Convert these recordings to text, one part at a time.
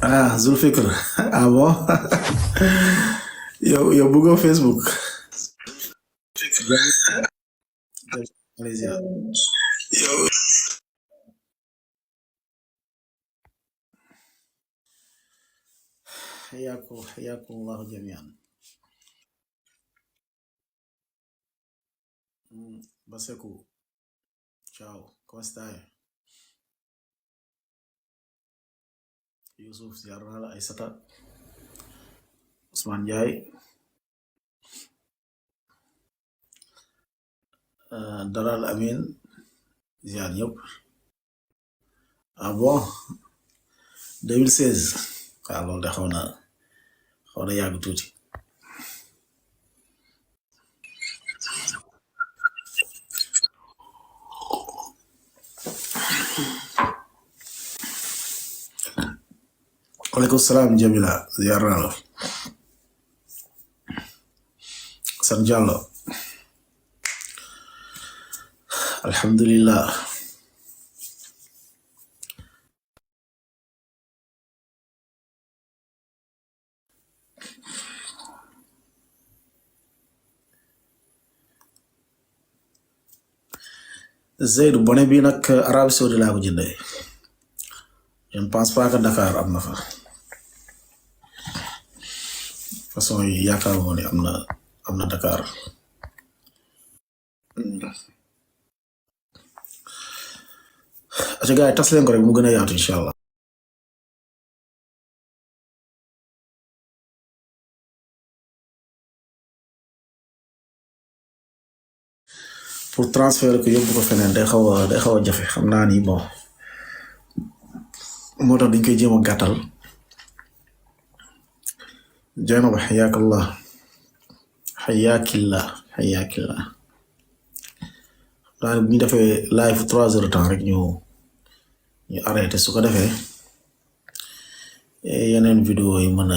Ah, Zulfikar. Ah bon? Yow bëggoo Facebook. Jam- Malaysia. Yow حياكم الله جميعا. Baseku. Ciao. Come stai? Yusuf Ziarra Aysata. Usman Jai. Daral Amin. Ziar ñëpp. Ah bon? 2016. Ah loolu de xaw na yàgg tuuti. Waaleykum salaam Jamila. Ziarra la. San Diallo. Alhamdulillah. Zeydou bone bi nag Arabie Saoudite laa ko jëndee. Je ne pense pas que Dakar am na fa. Façon yi yaakaaruma ne am na Dakar. Aca gars yi tas leen ko rek mu gën a yaatu incha allah. Pour transférer ko yóbbu ko feneen day xaw a jafe xam naa ni bon moo tax dañ koy jéem a gàttal. Jeynaba xayaakallah xayaakillah daal bu ñu defee live 3 heures de temps rek ñu arrêté su ko defee yeneen vidéo yi mën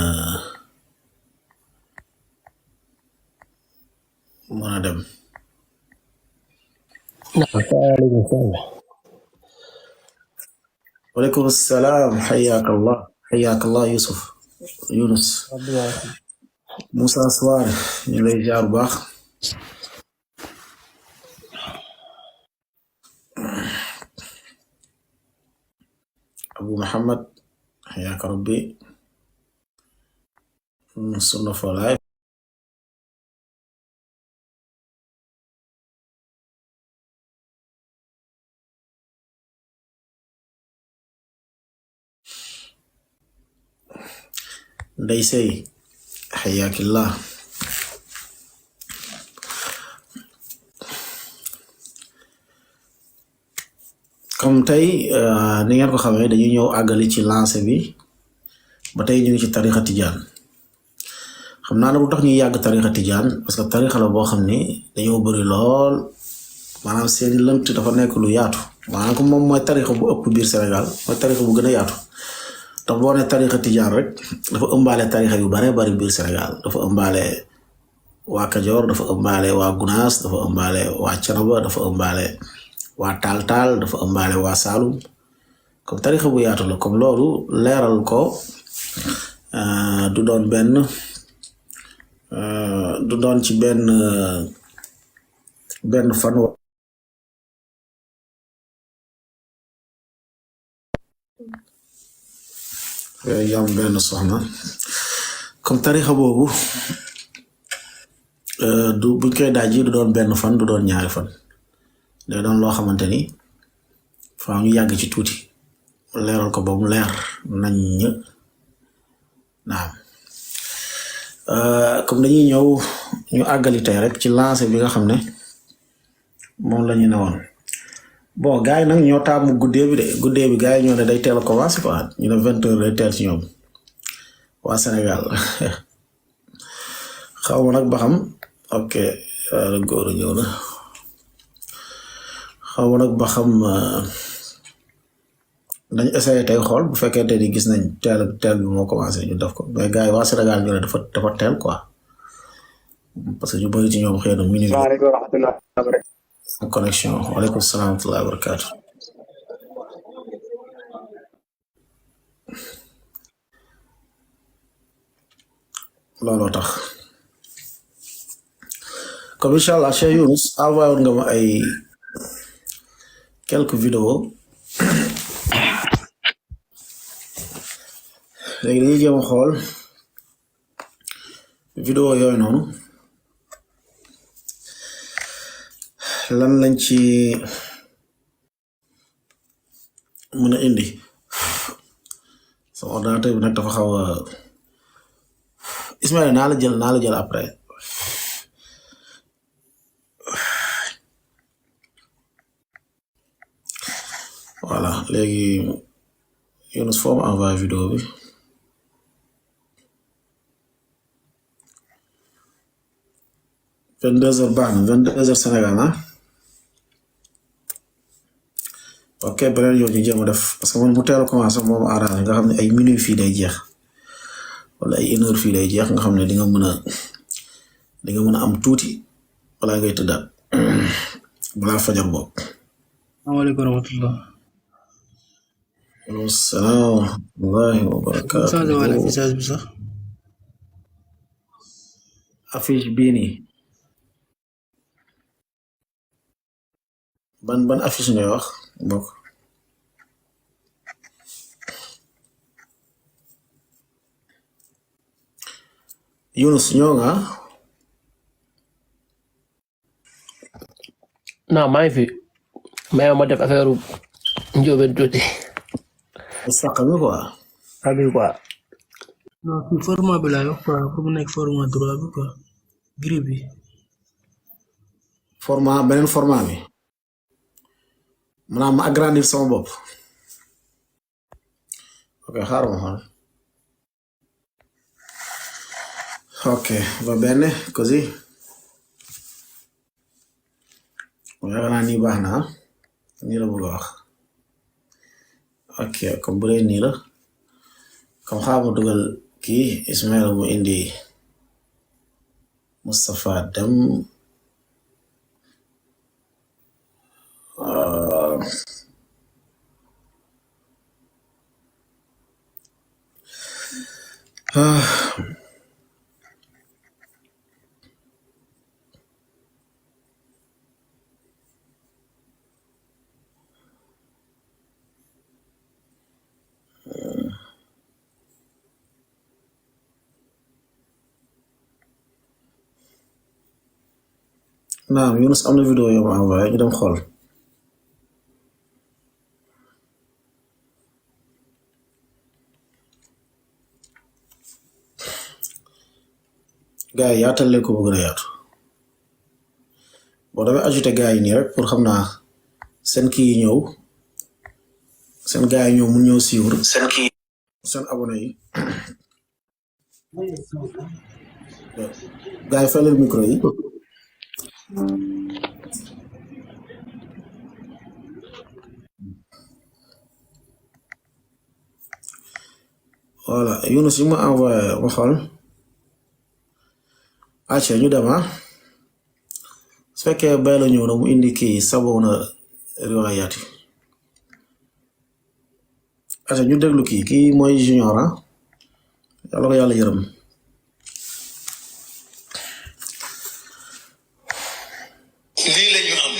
a dem. Waaleykum salaam xayaakallah Yunus Moussa Suare ñu lay jaar bu baax. Abu Muhammad xayaaka rabbi sunna for life. Ndey Sey xayaakillah. Comme tey ni ngeen ko xamee dañuy ñëw àggali ci lancé bi ba tey ñu ngi ci tarixa tijaan. xam naa ne bu tax ñuy yàgg tarixa tijaan parce que tarixa la boo xam ni dañoo bëri lool maanaam seeni lënt dafa nekk lu yaatu maanaam comme moom mooy tarixa bu ëpp biir Sénégal mooy tarixa bu gën a yaatu ndax boo ne tarixa tijaan rek dafa ëmbaale tarixa yu bare bari biir Sénégal dafa ëmbaale waa Kajoor dafa ëmbaale waa Gunaas dafa ëmbaale waa Canaba dafa ëmbaale waa taal dafa ëmbaale waa Saalum comme tarixa bu yaatu la comme loolu leeral ko du doon ci benn fan yam benn soxna comme tarixa boobu buñ koy daaji du doon benn fan du doon ñaari fan day doon loo xamante ni faa ñu yàgg ci tuuti leeral ko ba mu leer nañ naam comme dañuy ñëw ñu àggali tey rek ci lancé bi nga xam ne moom la ñu ne woon bon gars yi nag ñoo taamu guddee bi gars yi ñoo ne day teel a commencé quoi ñu ne 20 heures day teel ci ñoom waa Sénégal xaw ma nag ba xam ok góor ñëw na xaw ma nag ba xam dañ essayé tey xool bu fekkente ni gis nañ teel bi moo commencé ñu def ko mais gars yi waa Sénégal ñu ne dafa teel quoi parce que ñu bëri ci ñoom xëy na minute waaleykum rahmatulah connexion waaleykum salaam wa rahmatulah wa barakaatu looloo tax comme incha allah Cheikh Yunus envoyé woon nga ma ay quelques vidéos léegi dañuy jéem a xool vidéo yooyu noonu lan lañ ci mën a indi sama ordinateur bi nag dafa xaw a Ismaïla naa la jël après voilà léegi Yunus foo ma envoyé vidéo bi 22h baax na 22h Sénégal ah ok beneen yoon ñu jéem a def parce que man mu teel a commencé moom arrangé nga xam ne ay minutes fii day jeex wala ay 1 heure fii day jeex nga xam ne di nga mën a am tuuti balaa ngay tëddaat balaa fajar boobu. Assalamualaikum warahmatullah. Waaleykum salaam wa rahmatullahi wa barakaatuh. Changé wàll visage bi sax. affiche bii nii ban affiche ngay wax bokk. Yunus ñëw nga. non maa ngi fi mais ma def affaire njóobeen tuuti. sàq mi quoi. abi quoi. non ci format bi laa wax quoi pour mu nekk format droit bi quoi gris bi. format beneen format bi maanaam ma agrandir sama bopp. ok xaaral ma xool. ok va bene così. yaakaar naa nii baax na nii la bëgg a wax. ok comme bu dee nii la comme xaaral ma dugal kii Ismaïla mu indi Moustapha Deme naam Yunus am na vidéo yoo ma envoyé ñu dem xool. gars yi yaatal leen ko bu gën a yaatu boo damay ajouté gars yi nii rek pour xam naa seen kii yi ñëw seen gars yi ñëw mun ñëw suivre seen kii seen abonné yi gars yi fay leen micro yi. voilà Yunus yi ma envoyé ma xool acca ñu dem su fekkee bay la ñëw na mu indi kii Sabona riwaayaat yi acca ñu déglu kii mooy junior yàlla ko yàlla yërëm. lii la ñu am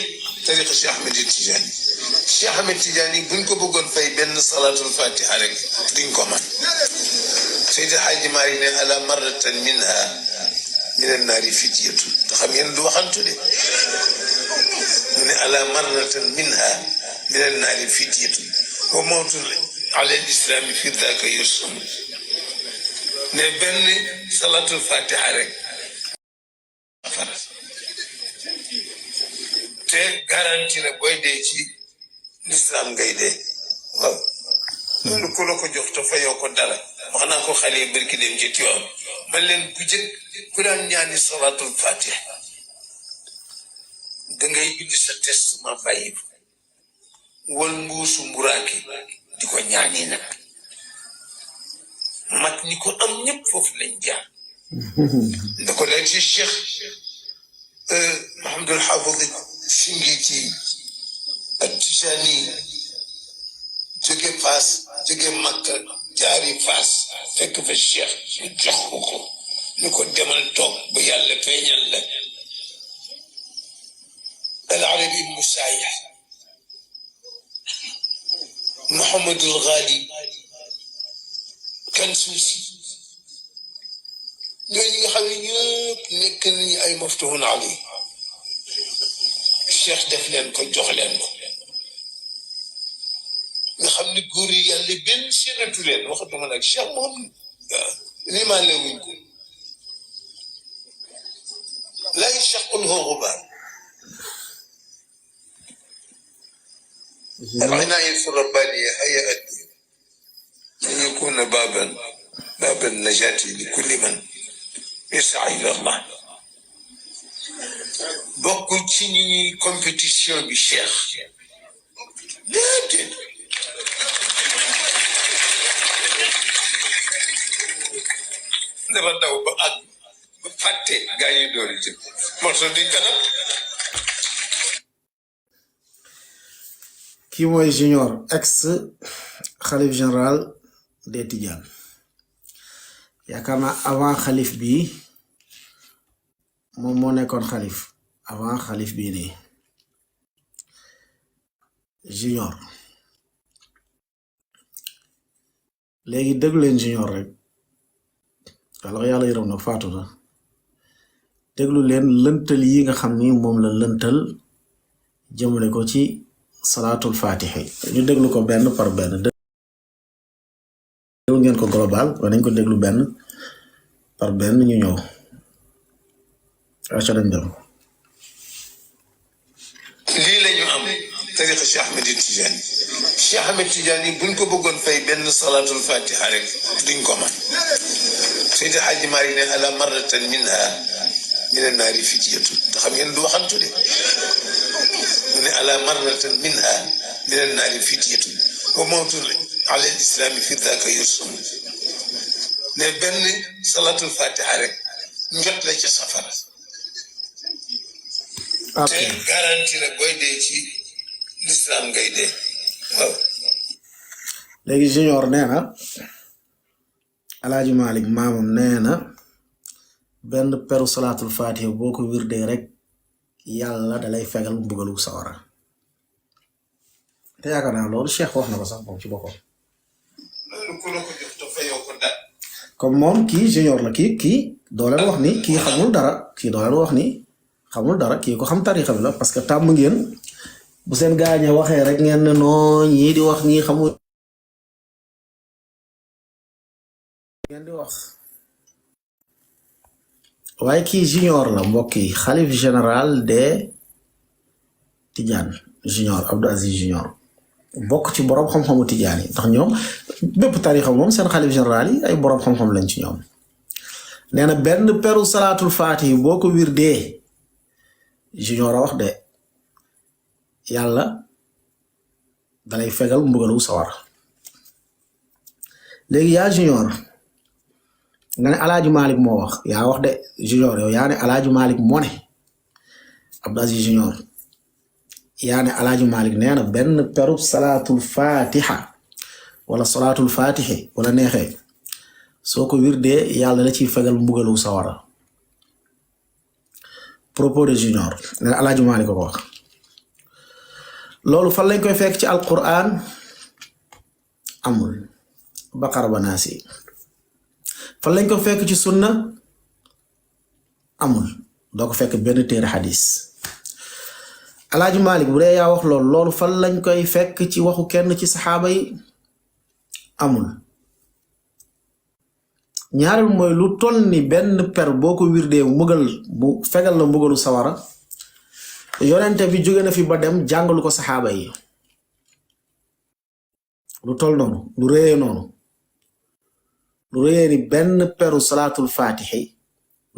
tariqa Cheikh Ahmed Tidiane Cheikh Ahmed Tidiane buñ ko bëggoon fay benn salatul fatiha rek duñ ko man Seydi Hadji Malick ne ala marratan minha min annaari fityatun te xam ngeen du waxantu de mu ne ala marratan minha min annaari fityatun wa mawtun ala al-islami fi daka yusum ne benn salatul fatiha rek te garanti la booy dee ci l'islam ngay dee waaw loolu ku la ko jox te fayoo ko dara wax naa ko xale yi barki dem ci Tiwaawan man leen bu jëkk ku daan ñaani salatul fatiha dangay bindi sa testament bàyyi wal mbuusu mburaake di ko ñaani nag mag ñi ko am ñëpp foofu lañ jaar da ko leen ci Cheikh Mahamadul Hafid Singiti ak Tijani jóge Faas jóge Makka jaari Faas fekk fa Cheikh ñu jox ko ni ko demal toog ba yàlla feeñal la al arabi ibnu saayih Muhammadul Ghali kan suusi ñooñu nga xam ne ñëpp nekk nañu ay maftuhun ali cheikh def leen ko jox leen ko nga xam ne góor yi yàlla benn séenatu leen waxatuma nag cheikh moom limaale wuñ ko la yashaqul ghubar العناية الربانية هيأت أن يكون باب النجاة لكل من يسعى إلى الله بوكو تشيني كومبيتيشن بالشيخ لكن dafa daw ba ak ba fàtte gaa yi doori jëm morso di kanam kii mooy Junior ex xalif général des Tidianes yaakaar naa avant xalif bi moom moo nekkoon xalif avant xalif bii nii Junior léegi déglu leen Junior rek wala yàlla yërëm na faatu na déglu leen lëntal yi nga xam ni moom la lëntal jëmale ko ci salaatul fatiha ñu déglu ko benn par benn déglu ngeen ko global waaye nañ ko déglu benn par benn ñu ñëw aca dañ dem lii la ñu am tariqa Cheikh Ahmed Tidiane Cheikh Ahmed Tidiane yi buñ ko bëggoon fay benn salaatul fatiha rek duñ ko man Seydi Hadji Malick ne ala marratan minha min annaari fityatun te xam ngeen du waxantu de mu ne ala marratan minha min annaari fityatun wa mawtun ala al-islami fi dhaka yursum ne benn salatul fatiha rek njot la ci safara te garanti la booy dee ci l'islam ngay dee waaw léegi Junior nee na Alaaji Malick maamam nee na benn peru salaatul fatiha boo ko wirdee rek yàlla dalay fegal mbugalu sawara te yaakaar naa loolu Cheikh wax na ko sax moom ci boppam loolu ku la ko jox te fayoo ko daal comme moom kii Junior la kii doo leen wax ni kii xamul dara kii doo leen wax ni xamul dara kii ko xam tarixa bi la parce que tàmm ngeen bu seen gaañe waxee rek ngeen ne noo ñii di wax ñii xamul ngeen di wax waaye kii Junior la mbokk yi xalif général des Tidiane Junior Abdou Aziz Junior bokk ci borom xam-xamu Tidiane yi ndax ñoom bépp tarixa moom seen xalif général yi ay borom xam-xam lañ ci ñoom nee na benn peru salaatul faatihi boo ko wirdee Junior a wax de yàlla dalay fegal mbugalu sawar léegi yaa Junior nga ne Alaaji Malick moo wax yaa wax de Junior yow yaa ne Alaaji Malick moo ne Abdou Aziz Junior yaa ne Alaaji Malick nee na benn perub salaatul fatiha wala salaatul fatihi wala neexee soo ko wirdee yàlla la ciy fegal mbugalu sawara propos de Junior nee na Alaaji Malick ko wax loolu fan lañ koy fekk ci alquran amul baqara ba naasi fan lañ ko fekk ci sunna amul doo ko fekk benn téere xadis Alaaji Malick bu dee yaa wax loolu fan lañ koy fekk ci waxu kenn ci saxaaba yi amul ñaareel mooy lu toll ni benn per boo ko wirdee mbugal bu fegal la mbugalu sawara yonente bi jóge na fi ba dem jàngalu ko saxaaba yi lu toll noonu lu réyee noonu lu réyee ni benn peru salaatul fatihi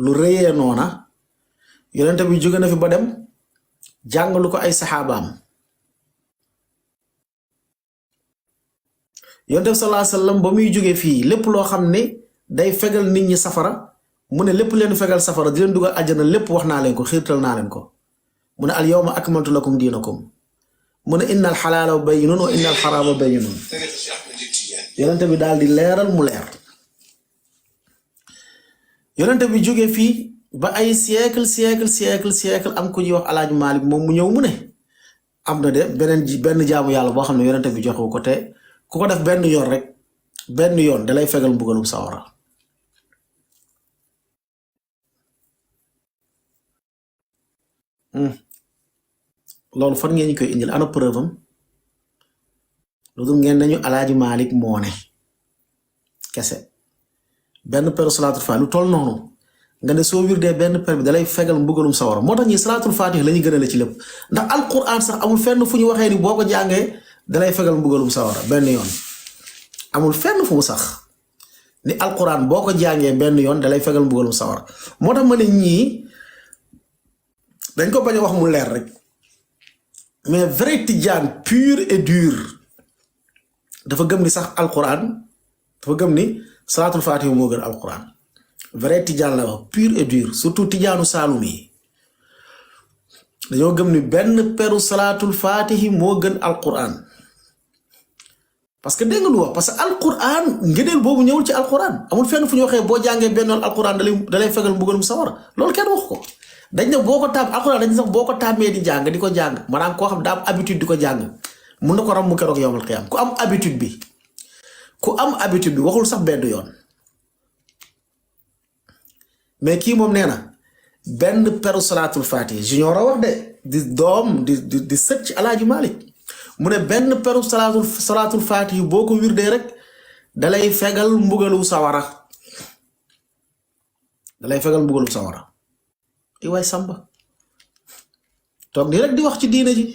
lu réyee noona yonente bi jóge na fi ba dem jàngalu ko ay saxaabaam yonente bi sallallahu alayhi wasallam ba muy jóge fii lépp loo xam ne day fegal nit ñi safara mu ne lépp leen fegal safara di leen dugal àjjana lépp wax naa leen ko xiirtal naa leen ko mu ne al yawma akmaltu lakum diinakum mu ne inna al xalaala bayyinun wa inna al xaraama bayyinun yonente bi daal di leeral mu leer yonente bi jóge fii ba ay siècle am ku ñuy wax Alaaji Malik moom mu ñëw mu ne am na de benn jaamu yàlla boo xam ne yonente bi joxewu ko te ku ko def benn yoon rek benn yoon dalay fegal mbugalum sawara loolu fan ngeen ñu koy indil ana preuve am lu dul ngeen nañu Alaaji Malik moo ne kese benn peru salaatul faatih lu toll noonu nga ne soo wirdee benn per bi dalay fegal mbugalum sawara moo tax ñi salaatul faatih la ñuy gënale ci lépp ndax alquran sax amul fenn fu ñu waxee ni boo ko jàngee dalay fegal mbugalum sawara benn yoon amul fenn fu mu sax ni alquran boo ko jàngee benn yoon dalay fegal mbugalum sawara moo tax ma ne ñii dañ ko bañ a wax mu leer rek mais vrai tijaan pur et dur dafa gëm ni sax alquran dafa gëm ni salaatul faatih moo gën alquran vrai tijaan la wax pur et dur surtout tijaanu saalum yi dañoo gëm ni benn peru salaatul faatih moo gën alquran parce que dégg nga lu wax parce que alquran ngëneel boobu ñëwul ci alquran amul fenn fu ñu waxee boo jàngee benn yoon alquran dalay fegal mbugalum sawara loolu kenn wax ko dañ ne boo ko taam alquran dañ sax boo ko taamee di jàng di ko jàng maanaam koo xam daa am habitude di ko jàng mun na ko ram mu keroog yowmal qiyaam ku am habitude bi waxul sax benn yoon mais kii moom nee na benn peru salaatul faatih junior a wax de di doom di sët ci Alaaji Malik mu ne benn peru salaatul faatih boo ko wirdee rek dalay fegal mbugalu sawara i waay samba toog nii rek di wax ci diine ji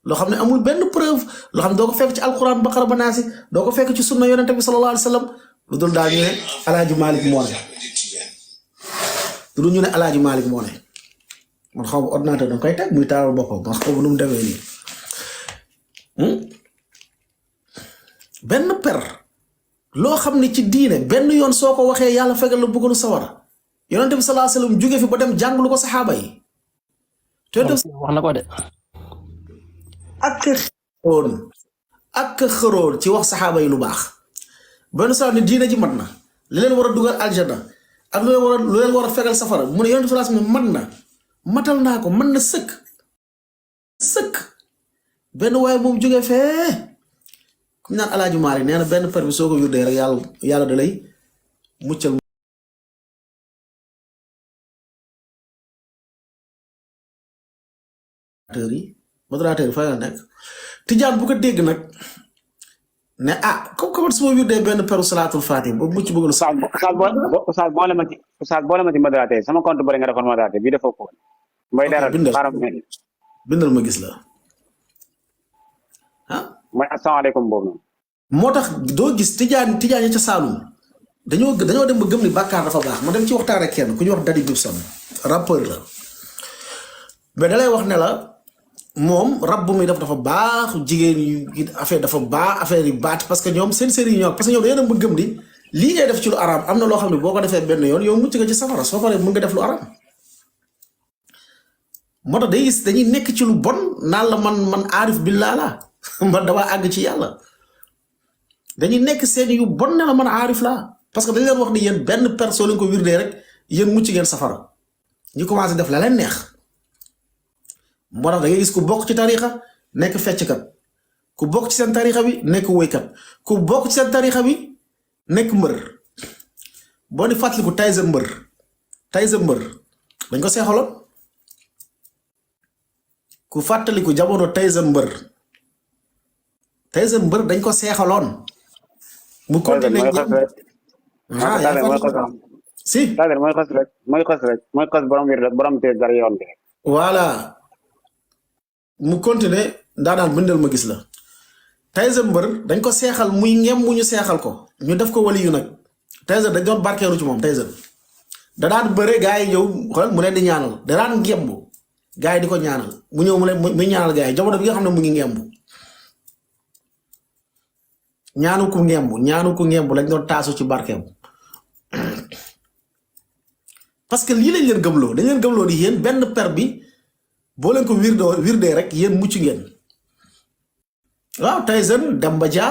loo xam ne amul benn preuve loo xam ne doo ko fekk ci alquran baqara ba naasi doo ko fekk ci sunna yonente bi sallallahu alayhi wa sallam lu dul daal ñu ne Alaaji Malik moo ne ñu ne Alaaji Malik moo ne man xaw ma ordinateur danga koy teg muy taalal boppam man xaw ma nu mu demee nii benn per loo xam ne ci diine benn yoon soo ko waxee yàlla fegal la bëggalu sawara yonente bi sallallahu alayhi wa sallam jóge fi ba dem jànglu ko saxaaba yi te wax na ko de ak xëroon ci wax saxaaba yi lu baax benn saa ne diine ji mat na li leen war a dugal aljana ak lu leen war a fegal safara mu ne yonente bi sallallahu alayhi wa sallam mat na matal naa ko mën na sëkk benn waaye moom jóge fee ku ñu naan Alaaji Maalik nee na benn per bi soo ko wirdee rek yàlla da lay muccal modérateur yi fa la nekk tijaan bu ko dégg nag ne comme su ma wirdee benn peru salaatul faatih ba mucc bëgg Oustaz boole ma ci modérateur sama compte bëri nga defoon modérateur bii defoo ko mooy dara bindal ma gis la mooy asalaamaaleykum boobu noonu moo tax doo gis tijaan yi ca Saalum dañoo dem ba gëm ni bàkkaar dafa baax ma dem ci waxtaan ak kenn ku ñu wax Daddy Gibson rappeur la mais dalay wax ne la moom rab bu muy def dafa baax jigéen yu affaire dafa baax affaire yi baat parce que ñoom seen série ñoo parce que ñoom dañoo dem ba gëm ni lii ngay def ci lu araam am na loo xam ne boo ko defee benn yoon yow mucc nga ci safara soo paree mën nga def lu araam moo tax day gis dañuy nekk ci lu bon naan la man aarif billaa la man damaa àgg ci yàlla dañuy nekk seen yu bon ne la man aarif laa parce que dañ leen wax ni yéen benn personne lañ ko wirdee rek yéen mucc ngeen safara ñu commencé def la leen neex moo tax da ngay gis ku bokk ci tarixa nekk fecckat ku bokk ci seen tarixa bi nekk woykat ku bokk ci seen tarixa bi nekk mbër boo di fàttaliku Tyson mbër dañ ko seexaloon ku fàttaliku jamono Tyson mbër dañ ko seexaloon mu continuer si mooy xos borom te dara yoon bi voilà mu continuer daanaan bindal ma gis la Tyson mbër dañ ko seexal muy ngem mu ñu seexal ko ñu def ko wali yu nag Tyson dañ doon barkeeru ci moom Tyson da daan bëre gaa yi ñëw xool mu leen di ñaanal da daan ngembu gaa yi di ko ñaanal mu ñëw mu leen muy ñaanal gaa yi jamono bi nga xam ne mu ngi ngembu ñaanu ku ngembu lañ doon taasu ci barkeem parce que lii lañ leen gëmloo dañ leen gëmloo ni yéen benn per bi boo leen ko wirdee rek yéen mucc ngeen waaw Tyson Demba Dia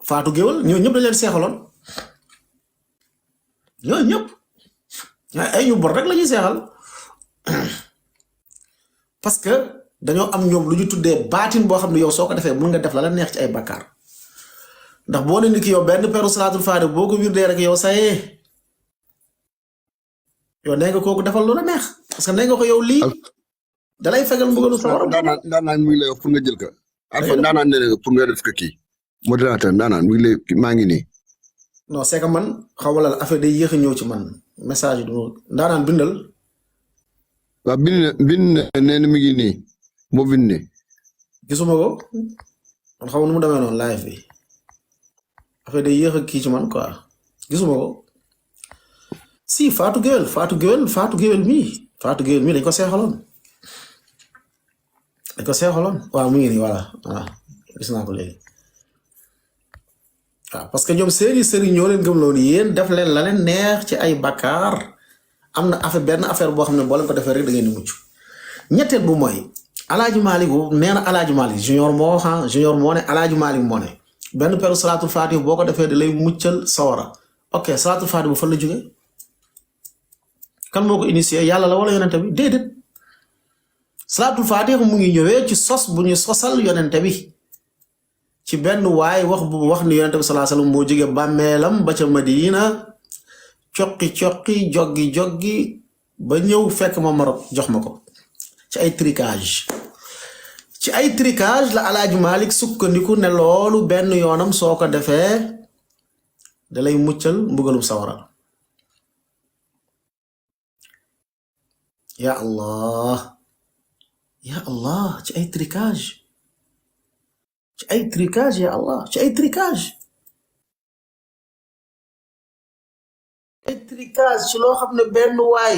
Fatou Guewel ñoo ñëpp dañ leen seexaloon ñoo ñëpp ay ñu bor rek la ñuy seexal parce que dañoo am ñoom lu ñu tuddee baatin boo xam ne yow soo ko defee mun nga def la la neex ci ay bakkaar ndax boo ne nit ki yow benn peru salaatul faatiha boo ko wirdee rek yow sayee yow nee nga kooku defal lu la neex parce que nee nga ko yow lii dalay fegal mbugalu sawara. ndaanaan mi ngi lay wax pour nga jël ka Alpha ndaanaan nee na pour nga def ko kii modérateur ndaanaan mi ngi lay maa ngi nii. non c'est que man xaw ma la affaire day yéex a ñëw ci man message du ndaanaan bindal. waaw bind na nee na mi ngi nii moo bind ne. gisuma ko man xaw ma nu mu demee noonu live bi affaire day yéex a kii ci man quoi gisuma ko si Fatou Guewel mii dañ ko seexaloon waaw mu ngi nii voilà gis naa ko léegi waaw parce que ñoom seeni sëriñ ñoo leen gëmloo ni yéen def leen la leen neex ci ay bakkaar am na benn affaire boo xam ne boo leen ko defee rek da ngeen di mucc ñetteel bu mooy Alaaji Malik nee na Alaaji Malik junior moo ne Alaaji Malik moo ne benn peru salaatul faatiha boo ko defee da lay muccal sawara ok salaatul faatiha bu fan la jóge kan moo ko initié yàlla la wala yonente bi déedéet salaatul faatiha mu ngi ñëwee ci sos bu ñu sosal yonente bi ci benn waay wax ni yonente bi salaa sallam moo jóge bàmmeelam ba ca Madina coqi joggi ba ñëw fekk ma Maroc jox ma ko ci ay tricage la Alaaji Malik sukkandiku ne loolu benn yoonam soo ko defee da lay muccal mbugalum sawara ya Allah ci ay tricage ya Allah ci ay tricage ci loo xam ne benn waay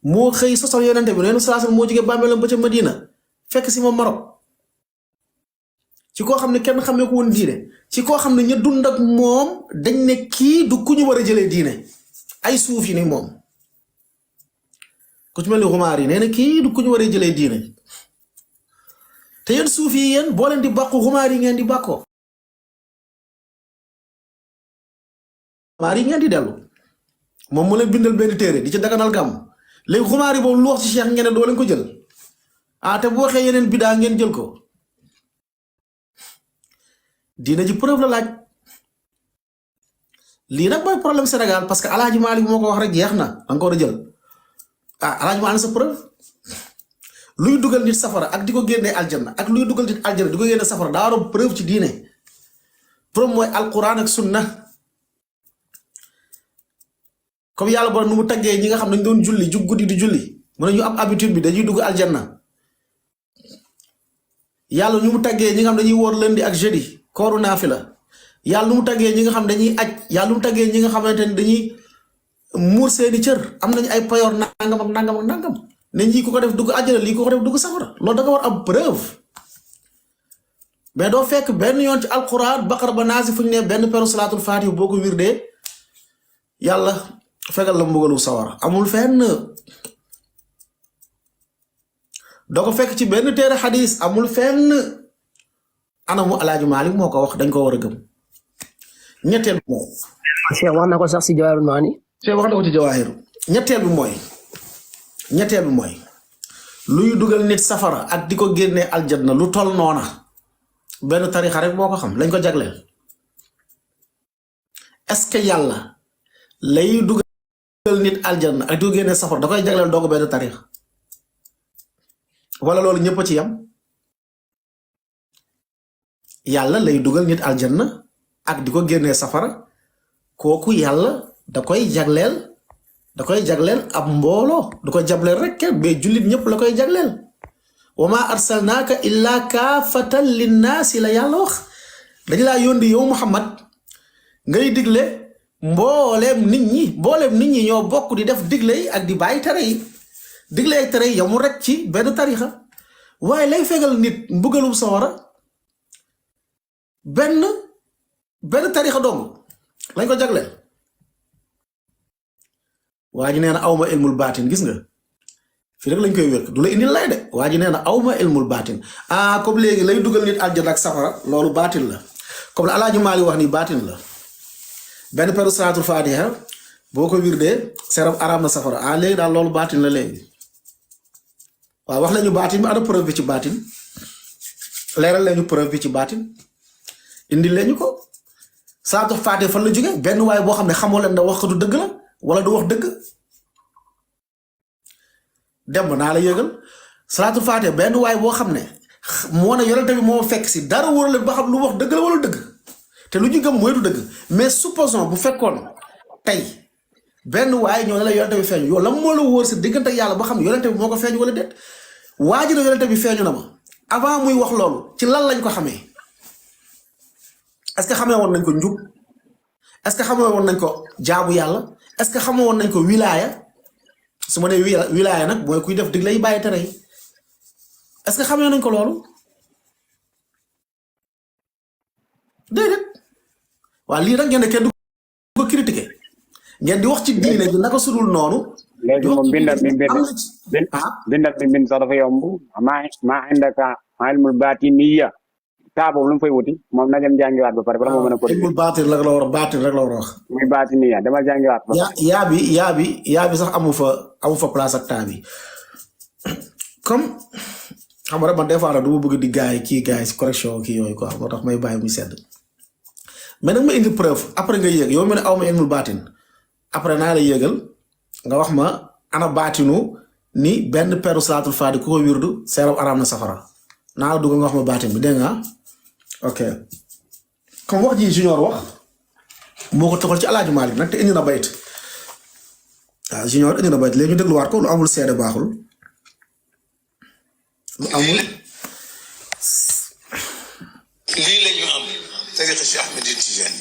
moo xëy sosal yonente bi neenu salaasal moo jóge bàmmeelam ba ca Madina fekk si ma Maroc ci koo xam ne kenn xamee ko woon diine ci koo xam ne ñu dund ak moom dañ ne kii du ku ñu war a jëlee diine ay suuf yi ni moom ku ci mel ni xumaar yi nee na kii du ku ñu war a jëlee diine te yéen suuf yi yéen boo leen di bàkku xumaar yi ngeen di bàkkoo xumaar yi ngeen di dellu moom mu leen bindal benn téere di ci daganal gàmm léegi xumaar yi boobu lu wax ci Cheikh ngeen ne doo leen ko jël te bu waxee yeneen bidaa ngeen jël ko diina ji preuve la laaj lii nag mooy problème Sénégal parce que Alaaji Malik moo ko wax rek jeex na danga ko war a jël Alaaji Malik sa preuve luy dugal nit safara ak di ko génnee aljanna ak luy dugal nit aljanna di ko génne safara daa war a preuve ci diine preuve mooy alquran ak sunna comme yàlla bo nu mu taggee ñi nga xam ne dañ doon julli jug guddi di julli mu ne ñu am habitude bi dañuy dugg aljanna yàlla ñu mu taggee ñi nga xam dañuy woor lundi ak jeudi kooru naafila yàlla nu mu taggee ñi nga xam dañuy aj yàlla nu mu taggee ñi nga xamante ne dañuy muur seeni cër am nañu ay payoor nangam ne ñii ku ko def dugg àjjana lii ku ko def dugg safara loolu da nga war am preuve mais doo fekk benn yoon ci alquran baqara ba naasi fu ñu ne benn peru salaatul faatiha boo ko wirdee yàlla fegal la mbugalu sawara amul fenn doo ko fekk ci benn téere xadis amul fenn anamu Alaaji Malik moo ko wax dañ ko war a gëm ñetteel bi mooy Cheikh wax na ko sax si Jawaahirul Maani Cheikh wax na ko ci Jawaahiru ñetteel bi mooy luy dugal nit safara ak di ko génnee aljanna lu tol noona benn tarixa rek boo ko xam lañ ko jagleel est-ce que yàlla lay dugal nit aljanna ak di ko génnee safara da koy jagleel doo ko benn tarixa wala loolu ñëpp ci yam yàlla lay dugal nit aljanna ak di ko génnee safara kooku yàlla da koy jagleel ab mbooloo du ko jagleel rek mais jullit ñëpp la koy jagleel wa ma arsalnaaka illa kaafatan linnaasi la yàlla wax dañu laa yónni yow Muhammad ngay digle mbooleem nit ñi ñoo bokk di def digle yi ak di bàyyi tere yi digle ak tere yi yamul rek ci benn tarixa waaye lay fegal nit mbugalum sawara benn tarixa dong lañ ko jagleel waa ji nee na awma ilmul baatin gis nga fii rek lañ koy wér du la indil lay de waa ji nee na awma ilmul baatin comme léegi lay dugal nit aljana ak safara loolu baatin la comme la Alaaji Maalik wax ni baatin la benn peru salaatul faatiha boo ko wirdee seeram araam na safara ah léegi daal loolu baatin la léegi waaw wax lañu baatin bi ana preuve bi ci baatin leeral lañu preuve bi ci baatin indi lañu ko salaatu faatee fan la jóge benn waay boo xam ne xamoo leen ne wax ko du dëgg la wala du wax dëgg dem naa la yëgal salaatu faatee benn waay boo xam ne moo ne yonente bi moo fekk si dara wóor leen ba xam lu wax dëgg la wala dëgg te lu ñu gëm mooy du dëgg mais supposons bu fekkoon tey benn waay ñoo ne la yonente bi feeñu yow la moo la wóor si diggante yàlla ba xam yonente bi moo ko feeñu wala déet waa ji ne yonente bi feeñu na ma avant muy wax loolu ci lan lañ ko xamee est-ce que xamee woon nañ ko njub est-ce que xamee woon nañ ko jaamu yàlla est-ce que xamee woon nañ ko wilaaya su ma nee wilaaya nag mooy kuy def digle yi bàyyi tere yi est-ce que xamee nañ ko loolu déedéet waa lii nag ngeen ne kenn du ko critiquer ngeen di wax ci diine ji naka sudul noonu. léegi moom bindal mi bind sax dafa yomb maa indaka ilmul baatiniya taa boobu lu mu fay wuti moom na dem jàngiwaat ba pare bala moo mën a ko ilmul baatin rek la war a baatin rek la war a wax. muy baatiniya dama jàngiwaat ba yaa bi sax amu fa place ak taa bi comme xam nga man des fois du ma bëgg di gaay si correction kii yooyu quoi moo tax may bàyyi muy sedd mais nag ma indi preuve après nga yéeg yow mu ne aw ma ilmul baatin après naa la yéegal nga wax ma ana baatinu ni benn peru salaatul faati ku ko wirdu seeram araam na safara naa la dugg nga wax ma baatin bi dégg nga ok comme wax ji junior wax moo ko toxal ci Alaaji Maalik nag te indi na bayt waaw junior indi na bayt léegi ñu dégluwaat ko lu amul seede baaxul lu amul lii la ñu am tariqa Cheikh Ahmed Tidiane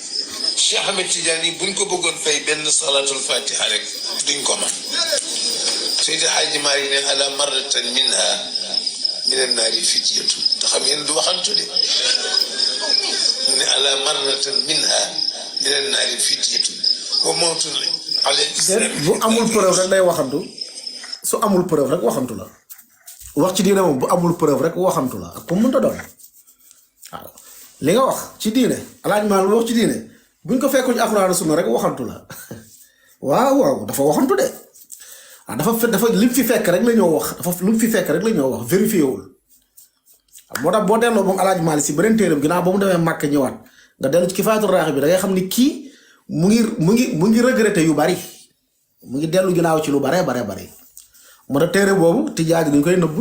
Cheikh Ahmed Tidiane buñ ko bëggoon fay benn salatul fatiha rek duñ ko man Seydi Hadji Malick ne ala marratan minha min annaari fityatu te xam ngeen du waxantu de mu ne ala marratan minha min annaari fityatu wa mawtun ala islam bu amul preuve rek day waxantu su amul preuve rek waxantu la wax ci diine moom bu amul preuve rek waxantu la ak ku mënta doon waaw li nga wax ci diine Alaaji Maalik wax ci diine buñ ko fekkoon ci Alxuraan sunna rek waxantu la waaw dafa waxantu de dafa lim fi fekk rek la ñoo wax dafa lim fi fekk rek la ñoo wax vérifié wul moo tax boo delloo moom Alaaji Maalik si beneen téeram ginnaaw ba mu demee Màkka ñëwaat nga dellu ci Kifaayatul Raaxib bi da ngay xam ni kii mu ngi regretté yu bari mu ngi dellu ginnaaw ci lu bari moo tax téere boobu tijaan dañ koy nëbb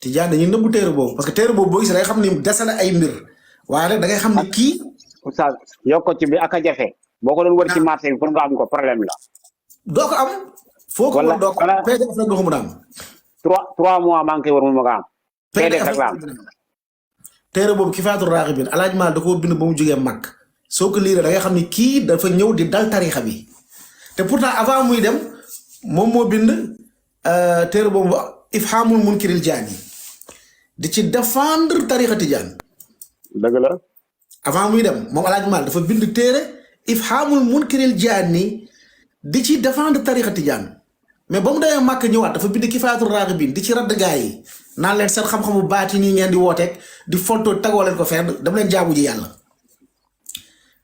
tijaan dañuy nëbb téere boobu parce que téere boobu boo gis da ngay xam ni dese na ay mbir waaye rek da ngay xam ni kii. oustaz yokko ci bi ak a jafe boo ko doon wër ci marché bi pour nga am ko problème la. doo ko am. foo ko wër doo ko am PDF rek doo ko mën a am. 3 mois maa ngi koy wër mu ma ko am. PDF rek la am. téere boobu Kifaayatul Raaxib bi Alaaji Maalik da koo bind ba mu jógee mag soo ko liiree da ngay xam ni kii dafa ñëw di dal tarixa bi te pourtant avant muy dem moom moo bind téere boobu Ifhaamul Munkiril Jaani di ci défendre tarixa Tijaan. dëgg la. avant muy dem moom Alaaji Maalik dafa bind téere Ifhaamul Munkiril Jaani di ci défendre tarixa Tijaan mais ba mu demee màkk ñëwaat dafa bind Kifaayatul Raaxib bi di ci radd gaa yi naan leen seen xam-xamu baati nii ngeen di wooteeg di fonto tagoo leen ko fenn dama leen jaamu ji yàlla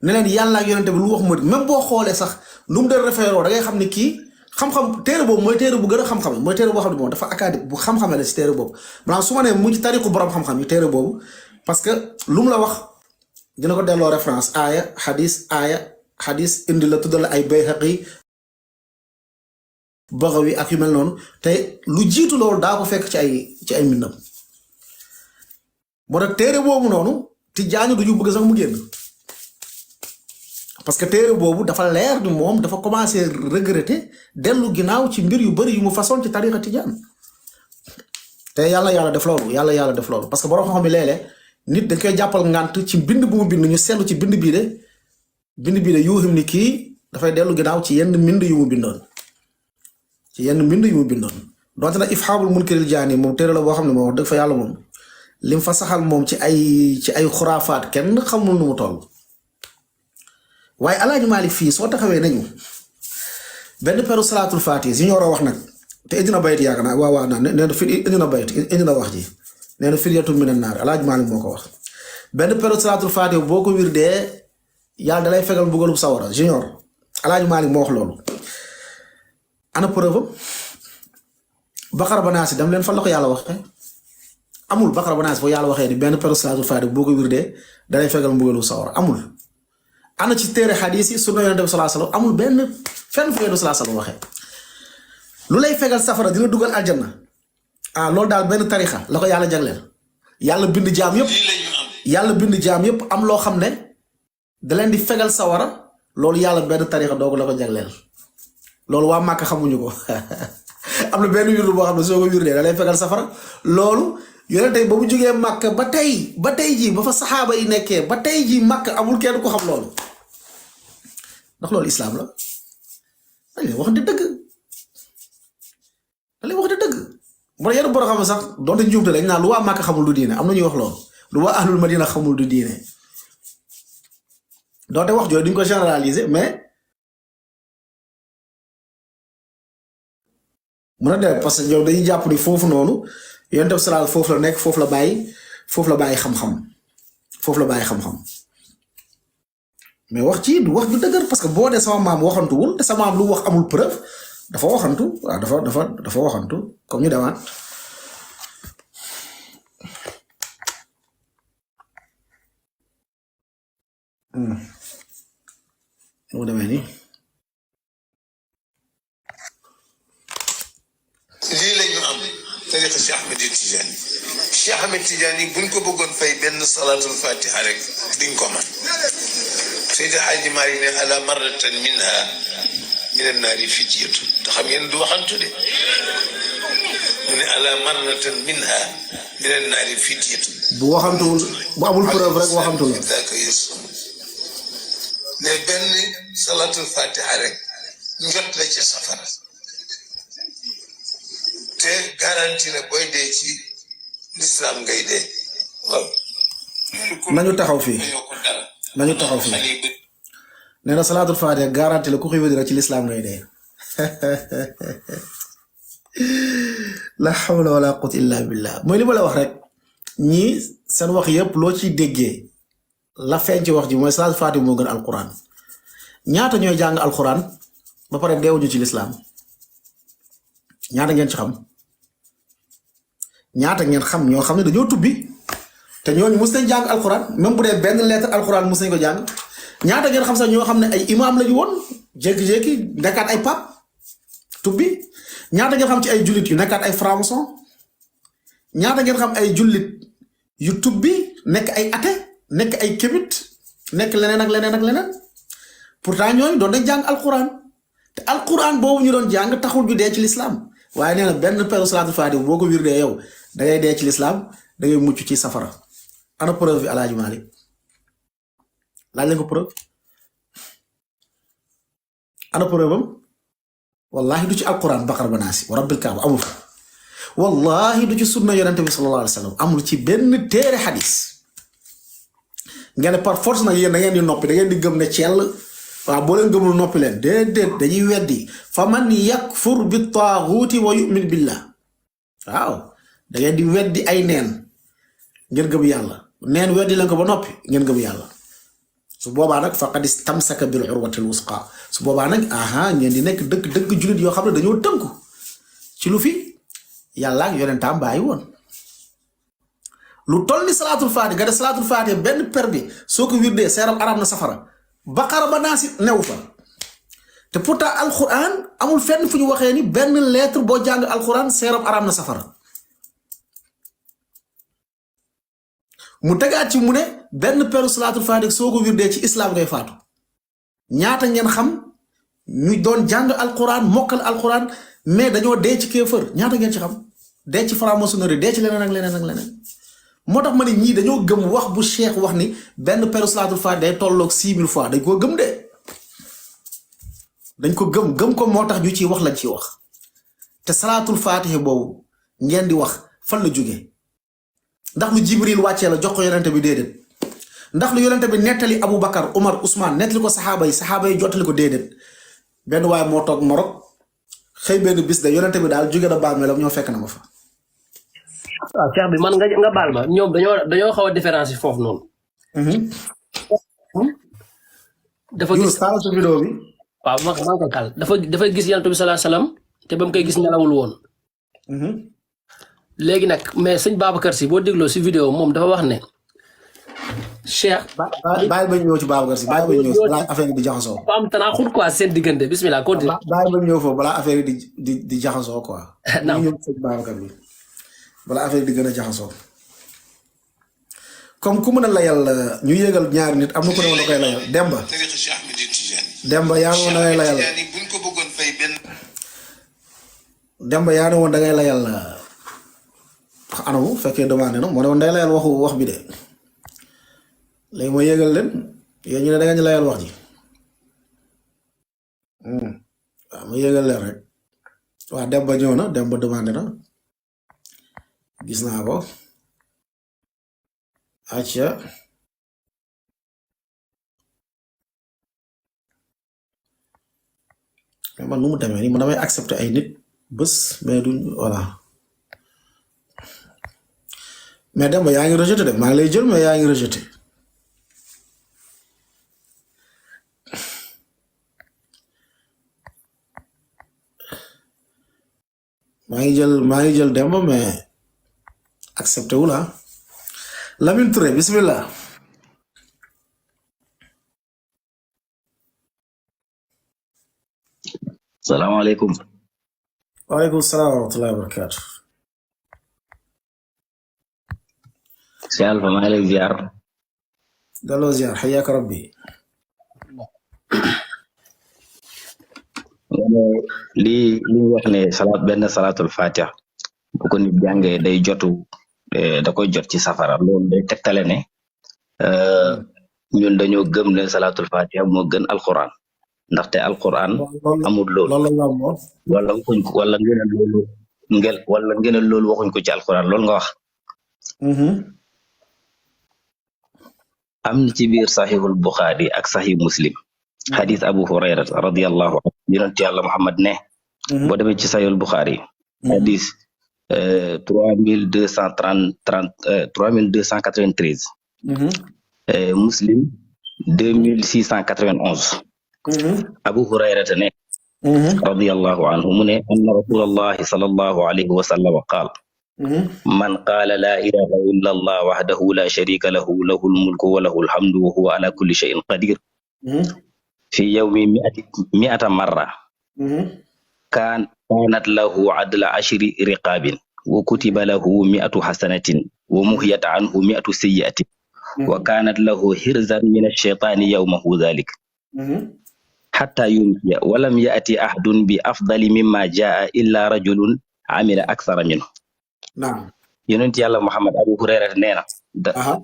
ne leen yàlla ak yonente bi lu wax mu même boo xoolee sax lu mu doon référé da ngay xam ni kii xam-xam téere boobu mooy téere bu gën a xam-xame mooy téere boo xam ne moom dafa académique bu xam-xame la si téere boobu maanaam su ma nee mu ci tariqu borom xam-xam yi téere boobu parce que lu mu la wax dina ko delloo référence aaya xadis indi la tuddal ay Bayhaqi Bagawi ak yu mel noonu te lu jiitu loolu daa ko fekk ci ay mbindam moo tax téere boobu noonu Tijaan du ñu bëgg sax mu génn parce que téere boobu dafa leer ni moom dafa commencé regretter dellu ginnaaw ci mbir yu bari yu mu façon ci tariqa Tijaan te yàlla def loolu parce que borom xam-xam yi léeg-léeg nit dañ koy jàppal ngànt ci bind bu mu bind ñu seetlu ci bind bii de yuuxim ni kii dafay dellu ginnaaw ci yenn mbind yu mu bindoon donte nag Ifhaamul Munkiril Jaani moom téere la boo xam ne moom wax dëgg fa yàlla moom lim fa saxal moom ci ay xuraafaat kenn xamul nu mu toll waaye Alaaji Maalik fii soo taxawee nañu benn peru salaatul faatiha si ñu war a wax nag te indi na bayt yaakaar naa waaw naa nee na fi indi na bayt indi na wax ji nee na fidyatun minan naar Alaaji Maalik moo ko wax benn peru salaatul faatiha boo ko wirdee yàlla dalay fegal mbugalub sawara junior Alaaji Malik moo wax loolu ana preuve Baqara ba Naas dem leen fan la ko yàlla waxee amul Baqara ba Naas foofu yàlla waxee ni benn peru salaatul faatiha boo ko wirdee dalay fegal mbugalu sawara amul ana ci téere xadiis yi sunna Yonent bi sallallahu alayhi wasallam amul benn fenn fu Yonent bi sallallahu alayhi wasallam waxee lu lay fegal safara dina dugal aljanna loolu daal benn tarixa la ko yàlla jagleel yàlla bind jaam yëpp am loo xam ne da leen di fegal sawara loolu yàlla benn tarixa doogu la ko jagleel loolu waa Màkka xamuñu ko am na benn wirdu boo xam ne soo ko wirdee da lay fegal safara loolu Yonent ba mu jógee Màkka ba tey jii ba fa saxaaba yi nekkee ba tey jii Màkka amul kenn ko xam loolu ndax loolu islaam la dañ leen wax di dëgg bu la yenn borom xam sax donte njuumte lañ naan lu waa Màkka xamul du diine am na ñuy wax loolu lu waa ahlul madina xamul du diine donte wax jooju duñ ko généraliser mais mën a dem parce que yow dañuy jàpp ni foofu noonu Yonent bi salaal foofu la nekk foofu la bàyyi xam-xam mais wax ci du wax du dëgër parce que boo dee sama maam waxantuwul te sama maam lu wax amul preuve dafa waxantu waaw dafa waxantu comme ñu demaat mu demee nii lii la ñu am tariqa Cheikh Ahmed Tidiane Cheikh Ahmed Tidiane buñ ko bëggoon fay benn salatul fatiha rek duñ ko man Seydi Hadji Malick ne ala marratan minha min annaari fityatun te xam ngeen du waxantu de mu ne ala marratan minha min annaari fityatun bu waxantuwul bu amul preuve rek waxantu la daaka yesu ne benn salatul fatiha rek njot la ci safara te garanti la booy dee ci l'islam ngay dee waaw nañu taxaw fii nee na salaatul faatiha garanti la ku koy wéddi rek ci lislaam ngay dee la hawla wala quwwata illa billah mooy li ma la wax rek ñii seen wax yëpp loo ciy déggee la feeñ ci wax ji mooy salaatul faatiha moo gën alquran ñaata ñooy jàng alquran ba pare deewuñu ci lislaam ñaata ngeen ci xam ñaata ngeen xam ñoo xam ne dañoo tubbi te ñooñu mus nañ jàng alquran même bu dee benn lettre alquran mus nañ ko jàng ñaata ngeen xam sax ñoo xam ne ay imam lañu woon jékki-jékki nekkaat ay pap tubbi ñaata ngeen xam ci ay jullit yu nekkaat ay franc-maçon ñaata ngeen xam ay jullit yu tubbi nekk ay athée nekk ay kémit nekk leneen ak leneen pourtant ñooñu doon nañ jàng alquran te alquran boobu ñu doon jàng taxul ñu dee ci lislaam waaye nee na benn peru salaatul faatiha boo ko wirdee yow da ngay dee ci lislaam da ngay mucc ci safara ana preuve bi Alaaji Malik laaj leen ko preuve ana preuve am wallahi du ci alquran Baqara ba Naas wa rabbil kaaba amul wallahi du ci sunna Yonent bi sallallahu alayhi wa sallam amul ci benn téere xadis ngeen par force nag yéen da ngeen di noppi da ngeen di gëm ne cell waaw boo leen gëmul noppi leen déedéet dañuy weddi fa man yakfur bi taaguuti wa yu'min billah waaw da ngeen di weddi ay neen ngeen gëm yàlla neen weddi leen ko ba noppi ngeen gëm yàlla su boobaa nag faqad istamsaka bil urwatil wusqa su boobaa nag ngeen di nekk dëgg jullit yoo xam ne dañoo tënku ci lu fi yàlla ak yonentaam bàyyi woon lu toll ni salaatul faatiha nga def salaatul faatiha benn per bi soo ko wirdee seeram arab na safara Baqara ba Naas new fa te pourtant alquran amul fenn fu ñu waxee ni benn lettre boo jàng alquran seeram arab na safara mu tegaat ci mu ne benn peru salaatul faatiha soo ko wirdee ci islam ngay faatu ñaata ngeen xam ñu doon jàng alquran mokkal alquran mais dañoo dee ci kéefër ñaata ngeen ci xam dee ci franc-maçonnerie dee ci leneen ak leneen moo tax ma ne ñii dañoo gëm wax bu cheikh wax ni benn peru salaatul faatiha day tolloog 6000 fois dañ koo gëm de dañ ko gëm ko moo tax ñu ciy wax lañ ciy wax te salaatul faatiha boobu ngeen di wax fan la jógee ndax lu Jibril wàccee la jox ko yonente bi déedéet ndax lu yonente bi nettali Aboubacar Umar Ousmane nettali ko saxaaba yi jottali ko déedéet benn waaye moo toog Maroc xëy benn bis de yonente bi daal jóge na bàmmeelam ñoo fekk na ma fa. waaw Cheikh bi man nga baal ma ñoom dañoo xaw a différence foofu noonu. dafa gis taal sa vidéo bi. waaw maa ko kal dafa gis yonent bi sallallahu alayhi wasallam te ba mu koy gis nelawul woon. léegi nag mais sëñ Babacar si boo dégloo si vidéo moom dafa wax ne Cheikh. bàyyi ba ñëw ci Babacar si bàyyi ba ñëw balaa affaire yi di jaxasoo. dafa am tanaa xul quoi seen diggante bismillah continue. bàyyi ba ñëw foofu balaa affaire yi di jaxasoo quoi. naam ñu ñëw ci Babacar bi balaa affaire yi di gën a jaxasoo. comme ku mën a layal ñu yéegal ñaari nit am na ku ne woon da koy layal Demba. tariqa Cheikh Ahmed Tidiane. Demba yaa ne woon da ngay layal. buñ ko bëggoon fay benn. Demba yaa ne woon da ngay layal anamu fekkee demandé na moo ne woon day layal wax bi de léegi ma yéegal leen yéen ñu ne da nga ñu layal wax ji waaw ma yéegal leen rek waaw Demba ñëw na Demba demandé na gis naa ko acca mais man nu mu demee nii man damay accepter ay nit bés mais duñ voilà mais Demba yaa ngi rejeté de maa ngi lay jël mais yaa ngi rejeté maa ngi jël Demba mais accepté wu la Lamine Touré bismillah. salaamaaleykum. waaleykum salaam wa rahmatullahi wa barakaatu. Cheikh Alpha maa ngi lay ziar. delloo ziar xayaaka rabbi. lii li ñu wax ne benn salaatul fatiha bu ko nit jàngee day jotu da koy jot ci safara loolu day tegtale ne ñun dañoo gëm ne salaatul fatiha moo gën alquran ndaxte alquran amul loolu wala ngeen loolu waxuñ ko ci alquran loolu nga wax. am na ci biir saxiixul buxaari ak saxiix muslim xadis abu hurayra radiyallahu anhu yonent yàlla muhammad ne boo demee ci saxiixul buxaari xadis 3293 muslim 2691 abu hurayra ne radiyallahu anhu mu ne anna rasulallahi sallallahu alayhi wa sallam qaal man qaala laa ilaha illa allah wahdahu la sharika lahu lahul mulku wa lahul hamdu wa huwa ala kulli shay'in qadir fi yawmi mi'ata marra kanat lahu adla ashri riqabin wa kutiba lahu mi'atu hasanatin wa muhiyat anhu mi'atu sayyi'atin wa kanat lahu hirzan min ash-shaytani yawmahu dhalik hatta yumsiya wa lam ya'ti ahadun bi afdali mimma jaa illa rajulun amila akthara minhu. naam yonent yàlla Muhammad Abu Hurayra nee na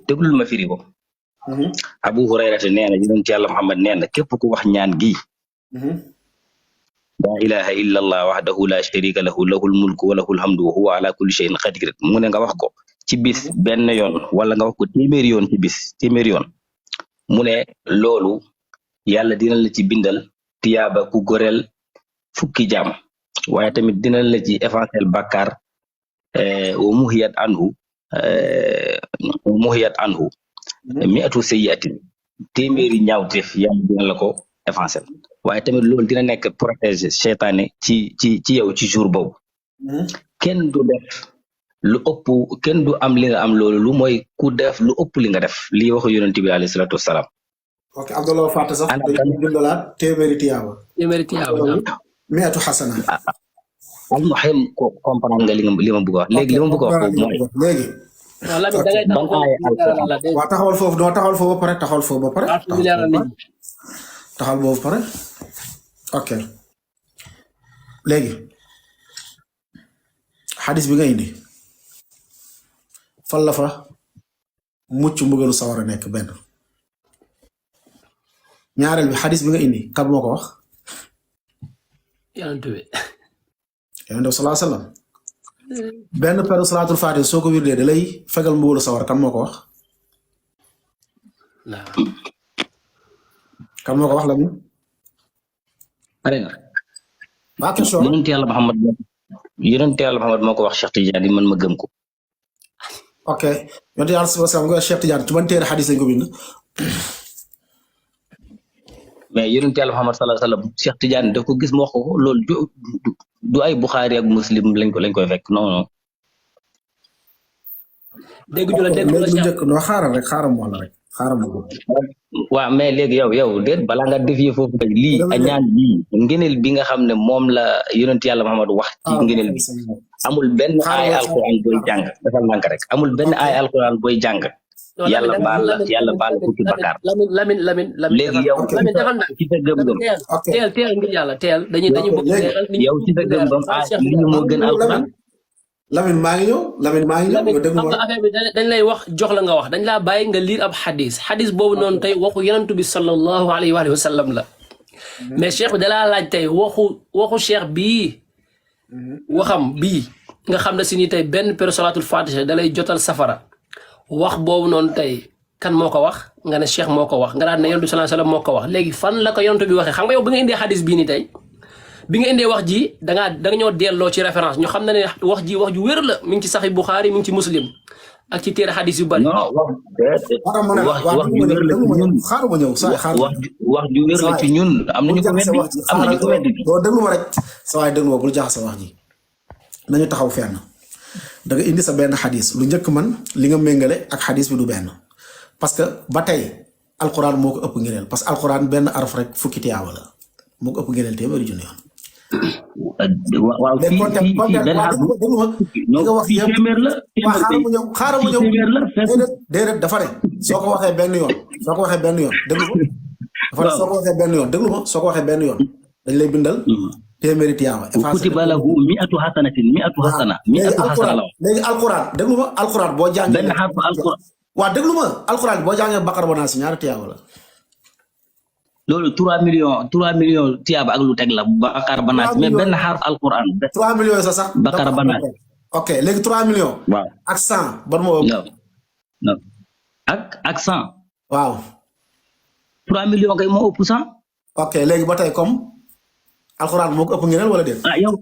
déglul ma firi ko. Abu Hurayra nee na yonent yàlla Muhammad nee na képp ku wax ñaan gi la ilaha illa allah wahdahu la sharika lahu lahul mulku wa lahul hamdu wa huwa ala kulli shay'in qadir mu ne nga wax ko ci bis benn yoon wala nga wax ko téeméeri yoon ci bis téeméeri yoon mu ne loolu yàlla dina la ci bindal tiyaaba ku goreel fukki jaam waaye tamit dina la ci effacer bàkkaar wa muhiyat anhu mi'atu sayyi'atin téeméeri ñaawteef yàlla dina la ko effacer waaye tamit loolu dina nekk protéger seytaane ci yow ci jour boobu kenn du def lu ëpp kenn du am li nga am loolu lu mooy ku def lu ëpp li nga def lii waxu yonent bi alayhi salaatu wasalaam. ok Abdallah Fatta sax dañu bindalaat téeméeri tiyaaba mi'atu xasana al muhim ko comprendre nga li ma bëgg a wax léegi li ma bëgg a wax foofu mooy léegi waaw taxawal foofu doo taxawal foofu ba pare taxawal foofu ba pare taxawal boobu pare ok léegi xadis bi nga indi fan la fa mucc mbugalu sawara nekk benn ñaareel bi xadis bi nga indi kan moo ko wax yonent bi sallallahu alayhi wasallam benn peru salaatul faatiha soo ko wirdee da lay fegal mbugalu sawara kan moo ko wax kan moo ko wax la mi pare nga waa question yonent yàlla Muhammad moo ko wax Cheikh Tidiane man ma gëm ko ok yonent yàlla sallallahu alayhi wasallam nga Cheikh Tidiane ci ban téere xadis lañ ko bind mais yonent Yàlla Muhammad sallallahu alayhi wasallam Cheikh Tidiane daf ko gis mu wax ko loolu du ay Bukhari ak Muslim lañ koy fekk non dégg ñu la léegi lu njëkk noo xaaral ma la rek xaaral ma ko. waaw mais léegi yow déet balaa nga défier foofu kay lii a ñaan bii ngëneel bi nga xam ne moom la yonent Yàlla Muhammad wax ci ngëneel bi amul benn ay alquran booy jàng defal nank rek amul benn ay alquran booy jàng yàlla baal fukki bakkaar Lamine léegi yow defal na ci sa gëm-gëm teel ngir yàlla teel dañuy bëgg leeral nit ñi yow ci sa gëm-gëm lii moo gën alquran Lamine maa ngi ñëw nga déglu ma affaire bi dañ lay wax jox la nga wax dañ laa bàyyi nga liir ab xadis boobu noonu tey waxu yonent bi sallallahu alayhi wa sallam la mais cheikh bi dalaa laaj tey waxu cheikh bii waxam bii nga xam ne si ni tey benn per salatul fatiha da lay jotal safara wax boobu noonu tey kan moo ko wax nga ne cheikh moo ko wax nga daan ne yonent bi sallallahu alayhi wa sallam moo ko wax léegi fan la ko yonent bi waxee xam nga yow bi nga indee xadis bii ni tey bi nga indee wax ji da nga ñoo delloo ci référence ñu xam ne wax ji wax ju wér la mi ngi ci Sahih Bukhari mi ngi ci Muslim ak ci téere xadis yu bari. non wax ju wér la ci ñun xaaral ma ñëw wax ju wér la ci ñun am nañu ko weddi doo déglu ma rek sa waay déglu ma bul jaxase wax ji nañu taxaw fenn da nga indi sa benn xadis lu njëkk man li nga méngale ak xadis bi du benn parce que ba tey alquran moo ko ëpp ngëneel parce que alquran benn araf rek fukki tiyaaba la moo ko ëpp ngëneel téeméeri junni yoon. waaw fii benn xar fii téeméer la xaaral ma ñëw déedéet dafa ne soo ko waxee benn yoon déglu ma dafa ne soo ko waxee benn yoon déglu ma soo ko waxee benn yoon dañ lay bindal téeméeri tiyaaba kutiba lahu mi'atu hasana la léegi alquran déglu ma alquran boo jàngee benn xar alquran waaw déglu ma alquran boo jàngee Bakara ba Naas ñaari tiyaaba la loolu 3 millions tiyaaba ak lu teg la Bakara ba Naas mais benn xarf alquran 3 millions sa sax Bakara ba Naas ok léegi 3 millions waaw ak 100 ban moo non ak 100 waaw 3 millions kay moo ëpp 100 ok léegi ba tey comme alquran moo ko ëpp ngeenel wala déet yow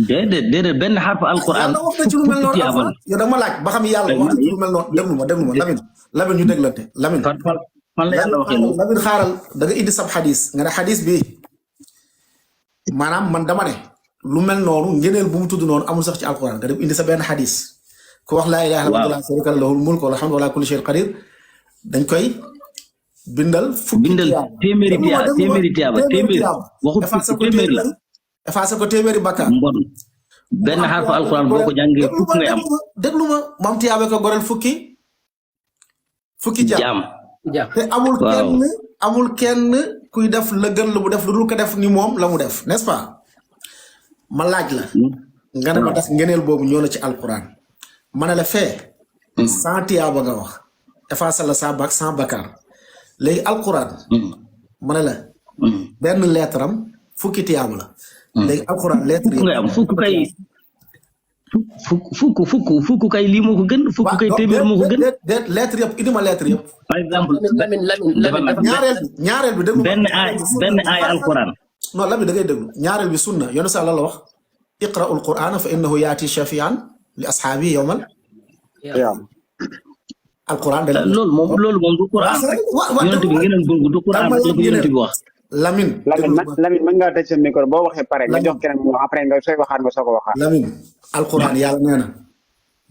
déedéet benn xarf alquran wax na ci lu mel noonu yow dama laaj ba xam yàlla wax na ci lu mel noonu déglu ma Lamine ñu déglante Lamine fan la yàlla waxee loolu Lamine xaaral da nga indi sab xadis nga ne xadis bi maanaam man dama ne lu mel noonu ngëneel bu mu tudd noonu amul sax ci alquran nga dem indi sa benn xadis ku wax laa ilaaha illallaah laa shariika lahu lahul mulku wa lahul hamdu wa alaa kulli shay'in qadiir dañ koy bindal téeméeri tiyaaba waxu téeméeri la effacé ko téeméeri bakkaar mbon benn xarfu alquran boo ko jàngee fukk ngay am déglu ma moom tiyaaba ko goreel fukki jaam te amul kenn kuy def la gën lu mu def lu dul ko def ni moom la mu def n'est-ce pas ma laaj la nga ne ma def ngeneel boobu ñoo na ci alquran ma ne la fee 100 tiyaaba nga wax effacé la 100 bakkaar léegi alquran ma ne la benn lettre am fukki tiyaaba la léegi alquran lettre yi am fukk kay lii moo ko gën fukk kay téeméer moo ko gën lettre yëpp indi ma lettre yëpp par exemple ñaareel bi déglu benn ay alquran non la bi da ngay déglu ñaareel bi sunna yoonu sa la wax iqra'ul qur'ana fa innahu yaati shafi'an li ashaabi yawmal alquran loolu moom du quran yonent bi ngeen du quran la ko yonent bi wax Lamine mën ngaa tëj sa micro boo waxee pare nga jox keneen mu après nga sooy waxaat nga soog a waxaat Lamine alquran yàlla nee na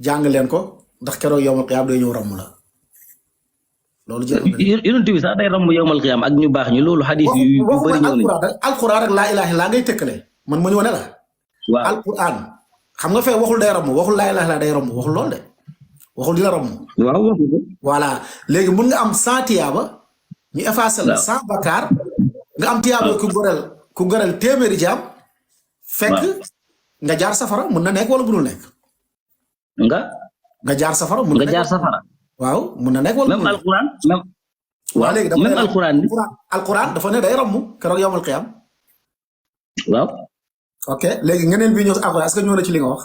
jàng leen ko ndax keroog yawmal qiyaam day ñëw ramm la loolu yonent bi sax day ramm yawmal qiyaam ak ñu baax ñu loolu xadis yu bëri ñëw nañu alquran rek laa ilaaha illallaa ngay tëkkale man ma ñëw ne la waaw alquran xam nga fee waxul day ramm waxul laa ilaaha illallaa day ramm waxul loolu de waxul dina ramm waaw voilà léegi mun nga am 100 tiyaaba ñu effacé la 100 bakkaar nga am tiyaaba ku goreel téeméeri jaam fekk nga jaar safara mun na nekk wala munul nekk nga jaar safara mun na nekk waaw mun na nekk wala même alquran waaw léegi même alquran dafa ne day ramm keroog yawmal qiyaam waaw ok léegi ngeneel bii ñëw ci alquran est-ce que ñëw na ci li nga wax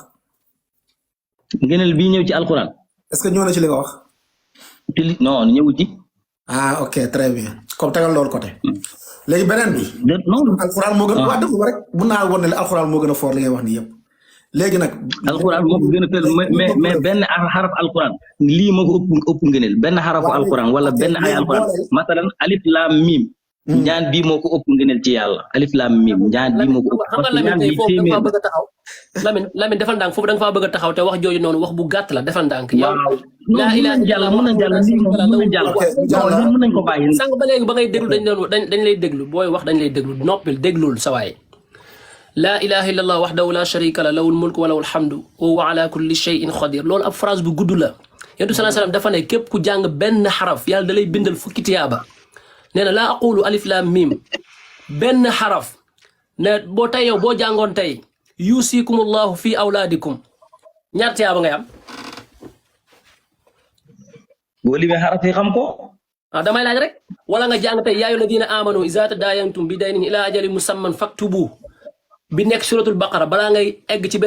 ngeneel bii ñëw ci alquran est-ce que ñëw na ci li nga wax non ñëwu ci ok très bien comme tegal loolu côté léegi beneen bi alquran moo gën waa dëgg rek mun naa woon ne la alquran moo gën a fort li ngay wax nii yëpp léegi nag alquran moo ko gën a fël mais benn xaraf alquran lii moo ko ëpp ngëneel benn xarafu alquran wala benn ay alquran masalan alif laam miim ñaan bii moo ko ëpp ngëneel ci yàlla alif lam mim ñaan bii moo ko ëpp xam nga parce que Lamine ñaan tey bi foofu da nga téeméer faa bëgg a taxaw Lamine defal ndànk foofu da nga faa bëgg a taxaw te wax jooju noonu wax bu gàtt la defal ndànk yow waaw laa mën ilaaha nañ jàll illallah mën nañ jàll lii moom mën nañ jàll ok non lii mën nañ ko bàyyi sànq ba léegi ba ngay déglu dañ lay déglu booy wax dañ lay déglu noppil déglul sa waay laa ilaha illallah wahdahu la sharika la lahul mulku wa lahul hamdu wa huwa ala kulli shay'in qadir loolu ab phrase bu gudd la yonent bi sallallahu alayhi wasallam dafa ne képp ku jàng benn xaraf yàlla da lay bindal fukki tiyaaba nee na laa aqulu alif lam mim benn xaraf ne boo tey yow boo jàngoon tey yusikumullahu fi awlaadikum ñaar tiyaaba ngay am boo limee xaraf yi xam ko damay laaj rek wala nga jàng tey yaa ayyuha alladina amanu iza tadayantum bi daynin ila ajalin musamman faktubu bi nekk suratul baqara balaa ngay egg ci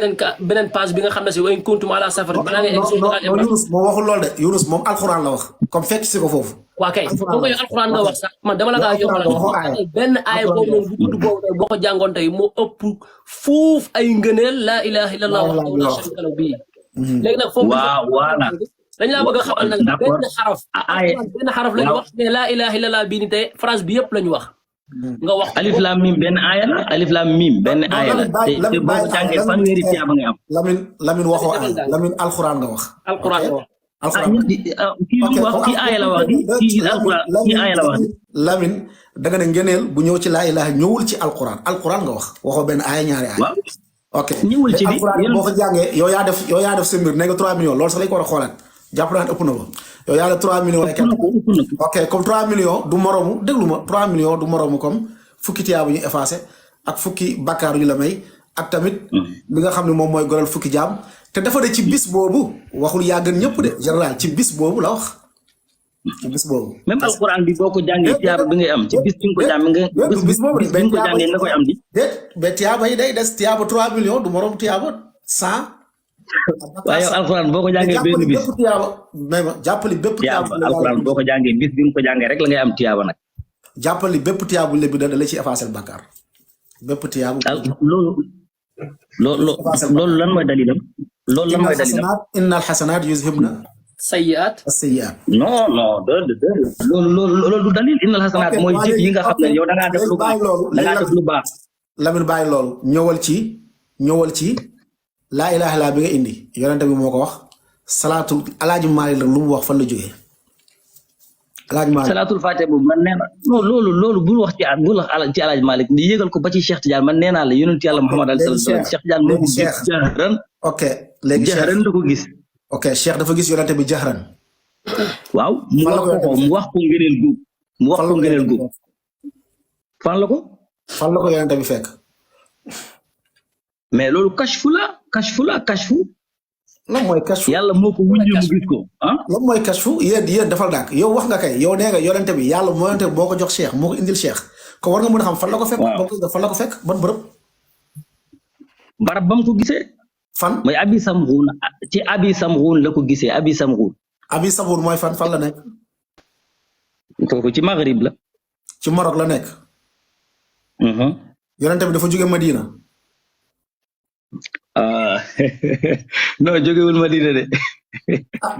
beneen page bi nga xam ne si wa in kuntum ala safar balaa ngay egg non Yunus moom waxul lool de Yunus moom alxuraan la wax comme fekk si ko foofu waa kay comme que yow alxuraan nga wax sax man dama la kaa yokkal benn aaya boobu noonu bu gudd boobu tey boo ko jàngoon tey moo ëpp fuuf ay ngëneel laa ilaha illallah wahdahu la sharika lahu bii léegi nag foofu waaw voilà dañ laa bëgg a xamal nag benn xaraf la ñu wax mais laa ilaha illallah bii ni tey phrase bi yëpp la ñu wax nga wax alif lam mim benn aaya la alif lam mim benn aaya la te boo ko jàngee fanweeri tiyaaba ngay am Lamine waxoo aaya Lamine alxuraan nga wax alxuraan nga wax kii lu wax kii aaya la wax di kii alxuraan kii aaya la wax di Lamine da nga ne ngëneel bu ñëw ci laa ilaha ñëwul ci alxuraan nga wax waxoo benn aaya ñaari aaya ok ñëwul ci bi alxuraan boo ko jàngee yow yaa def sa mbir ne nga 3 millions loolu sax lañ ko war a xoolaat jàpp naa ne ëpp na ko yow yaa ne 3 millions ok comme 3 millions du moromu déglu ma 3 millions du moromu comme fukki tiyaabu ñu effacé ak fukki bakkaar yu la may ak tamit li nga xam ne moom mooy goral fukki jaam te dafa de ci bis boobu waxul yaa gën ñëpp de général ci bis boobu la wax ci bis boobu même alxuraan bi boo ko jàngee tiyaaba bi ngay am ci bis bi nga ko jàngee nga bis boobu bis bi nga ko jàngee nga koy am di déet ba tiyaaba yi day des tiyaaba 3 millions du morom tiyaaba 100 waaye yow alxuraan boo ko jàngee benn bis jàppali bépp tiyaaba alxuraan boo ko jàngee bis bi nga ko jàngee rek la ngay am tiyaaba nag jàppali bépp tiyaabu lébi da la ci effacer bàkkaar bépp tiyaabu loolu lan mooy dalilam loolu lan mooy dalilam innal xasanaat yuzhibna sayyi'aat non loolu du dalil innal xasanaat mooy jëf yi nga xam ne yow da ngaa def lu baax da ngaa def lu baax Lamine bàyyi loolu ñëwal ci laa ilaha illa bi nga indi yonente bi moo ko wax salaatul alaaji Maalik la lu mu wax fan la jógee alaaji Maalik salaatul faatiha boobu man nee na non loolu bul wax ci alaaji Maalik di yëgal ko ba ci Cheikh Tidiane man nee naa la yonent yàlla Muhammad alayhi salaam Cheikh Tidiane moo ko gis jahran ok léegi jahran da ko gis ok Cheikh dafa gis yonente bi jahran waaw mu wax ko ngëneel googu fan la ko yonente bi fekk mais loolu kashfu lan mooy kashfu yàlla moo ko wuññi mu gis ko lan mooy kashfu yéen defal dànk yow wax nga kay yow nee nga yonente bi yàlla moo yonente bi moo ko jox Cheikh moo ko indil Cheikh ko war nga mën a xam fan la ko fekk fan la ko fekk ban bërëb barab ba mu ko gisee fan mooy abi samxuun la ko gisee abi samxuun mooy fan la nekk kooku ci Maghrib la ci Maroc la nekk yonente bi dafa jóge Madina non jógewul Madina de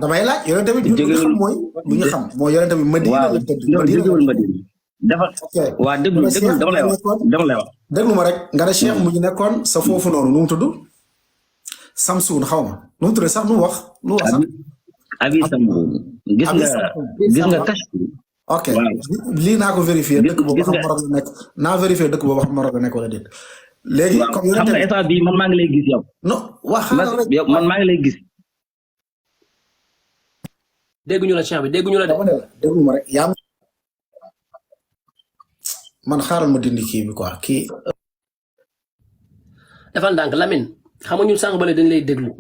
damay laaj yonente bi ñu xam mooy yonente bi Madina la tëdd jógewul Madina dafa waa déglu dama lay wax déglu ma rek nga ne Cheikh mu ñu nekkoon sa foofu noonu nu mu tudd Samsun xaw ma nu mu tudd sax nu wax sax abi Samsun gis nga kashfu ok lii naa ko vérifier dëkk boobu xam Maroc la nekk naa vérifier dëkk boobu xam Maroc la nekk wala déet léegi comme xam nga état bi man maa ngi lay gis yow non yow man maa ngi lay gis dégguñu la Cheikh bi dégguñu la de déglu ma rek yaa man xaaral ma dindi kii bi quoi kii defal ndànk Lamine xam nga ñun sànq bale dañ lay déglu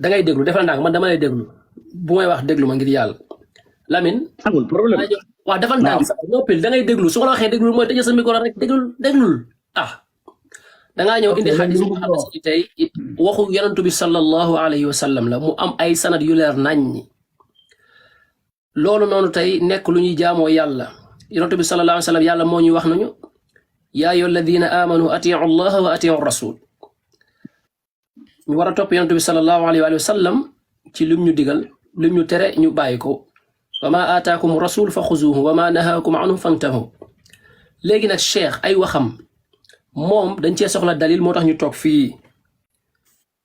da ngay déglu defal ndànk man dama lay déglu bu may wax déglu ma ngir yàlla Lamine amul problème waaw defal ndànk sax noppil da ngay déglu su ma la waxee déglu mooy tëjee sa micro rek déglul dangaa ñëw indi xadis bu xam ne tey waxu yonentu bi sallallahu alayhi wa sallam la mu am ay sanad yu leer naññi loolu noonu tey nekk lu ñuy jaamoo yàlla yonentu bi sallallahu alayhi wa sallam yàlla moo ñuy wax nañu yaa ayyuha alladina amanu atiu allaha wa atiu rasul ñu war a topp yonentu bi sallallahu alayhi wa sallam ci lim ñu digal lim ñu tere ñu bàyyi ko wa ma aataakum rasul fa xuzuhu wa ma nahaakum anhu fantahu léegi nag cheikh ay waxam moom dañ cee soxla dalil moo tax ñu toog fii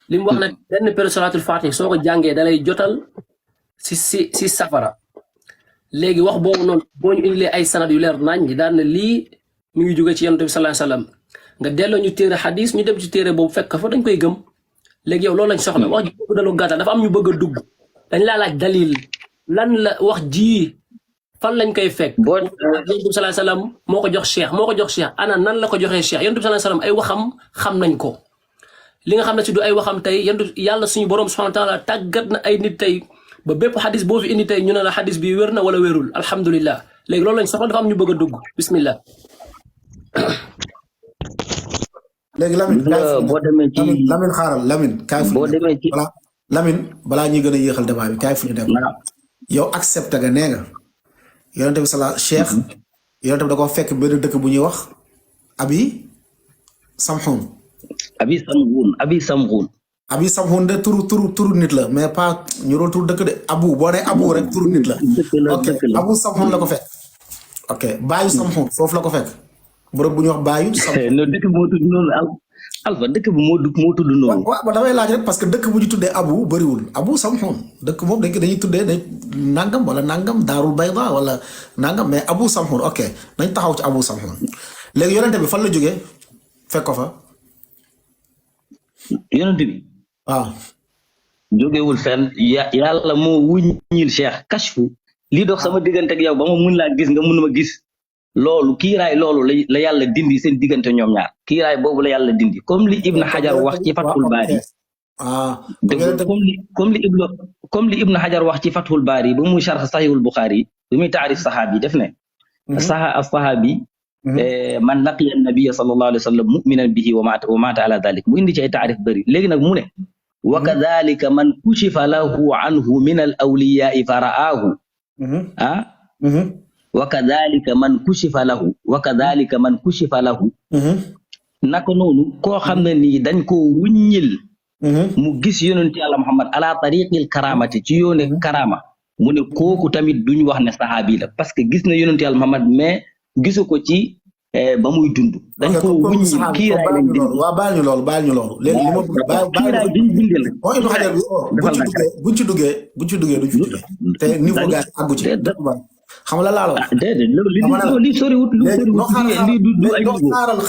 li mu wax nag benn pér salaatul fatih soo ko jàngee dalay jotal si safara léegi wax boobu noonu boo ñu indilee ay sanad yu leer nañ ñi daan na lii mi ngi jóge ci yonent bi sallallahu alayhi wasallam nga delloo ñu téere xadis ñu dem ci téere boobu fekk fa dañ koy gëm léegi yow loolu lañ soxla wax ji bëgg dalu gàttal dafa am ñu bëgg a dugg dañ laa laaj dalil lan la wax ji fan lañ koy fekk yonent bi sallallahu alayhi wasallam moo ko jox cheikh ana nan la ko joxee cheikh yonent bi sallallahu alayhi wasallam ay waxam xam nañ ko li nga xam ne si du ay waxam tey yàlla suñu borom subhanahu wa taala tàggat na ay nit tey ba bépp xadis boo fi indi tey ñu ne la xadis bi wér na wala wérul alhamdulillah léegi loolu lañ soxla dafa am ñu bëgg a dugg bismillah léegi Lamine boo demee ci Lamine xaaral Lamine kaay fu boo demee ci Lamine balaa ñuy gën a yéexal débat bi kaay fu ñu dem yow accepté nga nee nga yonente bi sala cheikh yonente bi da ko fekk benn dëkk bu ñuy wax abi samxun abi samxun de turu nit la mais pas ñu doon turu dëkk de abu boo nee abu rek turu nit la ok abu samxun la ko fekk ok baayu samxun foofu la ko fekk bërëb bu ñuy wax baayu samxun non dëkk bi moo tudd noonu Alpha dëkk bi moo tudd noonu waaw damay laaj rek parce que dëkk bu ñu tuddee abu bëriwul abu samxun dëkk moom dañuy tuddee nangam wala nangam daarul bayda wala nangam mais abu samxun ok nañ taxaw ci abu samxun léegi yonente bi fan la jógee fekk ko fa yonente bi waaw jógewul fenn yàlla moo wuññil cheikh kashfu lii dox sama diggante ak yow ba ma mun laa gis nga mun ma gis loolu kiiraay loolu la yàlla dindi seen diggante ñoom ñaar kiiraay boobu la yàlla dindi comme li Ibn Hajar wax ci Fathul Bari comme li Ibn Hajar wax ci Fathul Bari ba muy sharh Sahihul Bukhari bi muy taarif saxaabi def ne saxaabi man laqiya an-nabiyya sallallahu alayhi wa sallam mu'minan bihi wa maata ala dhalik mu indi ci ay taarif bëri léegi nag mu ne wa kadhalika man kushifa lahu anhu min al awliya'i fa ra'aahu wakadhalika man kushifa lahu naka noonu koo xam ne nii dañ ko wuññil mu gis yonent Yàlla Muhammad ala tariqil karamati ci yoone karama mu ne kooku tamit duñ wax ne saxaabi la parce que gis na yonent Yàlla Muhammad mais gisu ko ci ba muy dund dañ ko wuññil kiiraay lañ dindi waaw baal ñu loolu léegi li ma kiiraay diñ dindi la Ibn Hajar bi buñ ci duggee duñ ci duggee te niveau gars àggu ci xam nga laa la wax déedéet li soriwut lu soriwut du ay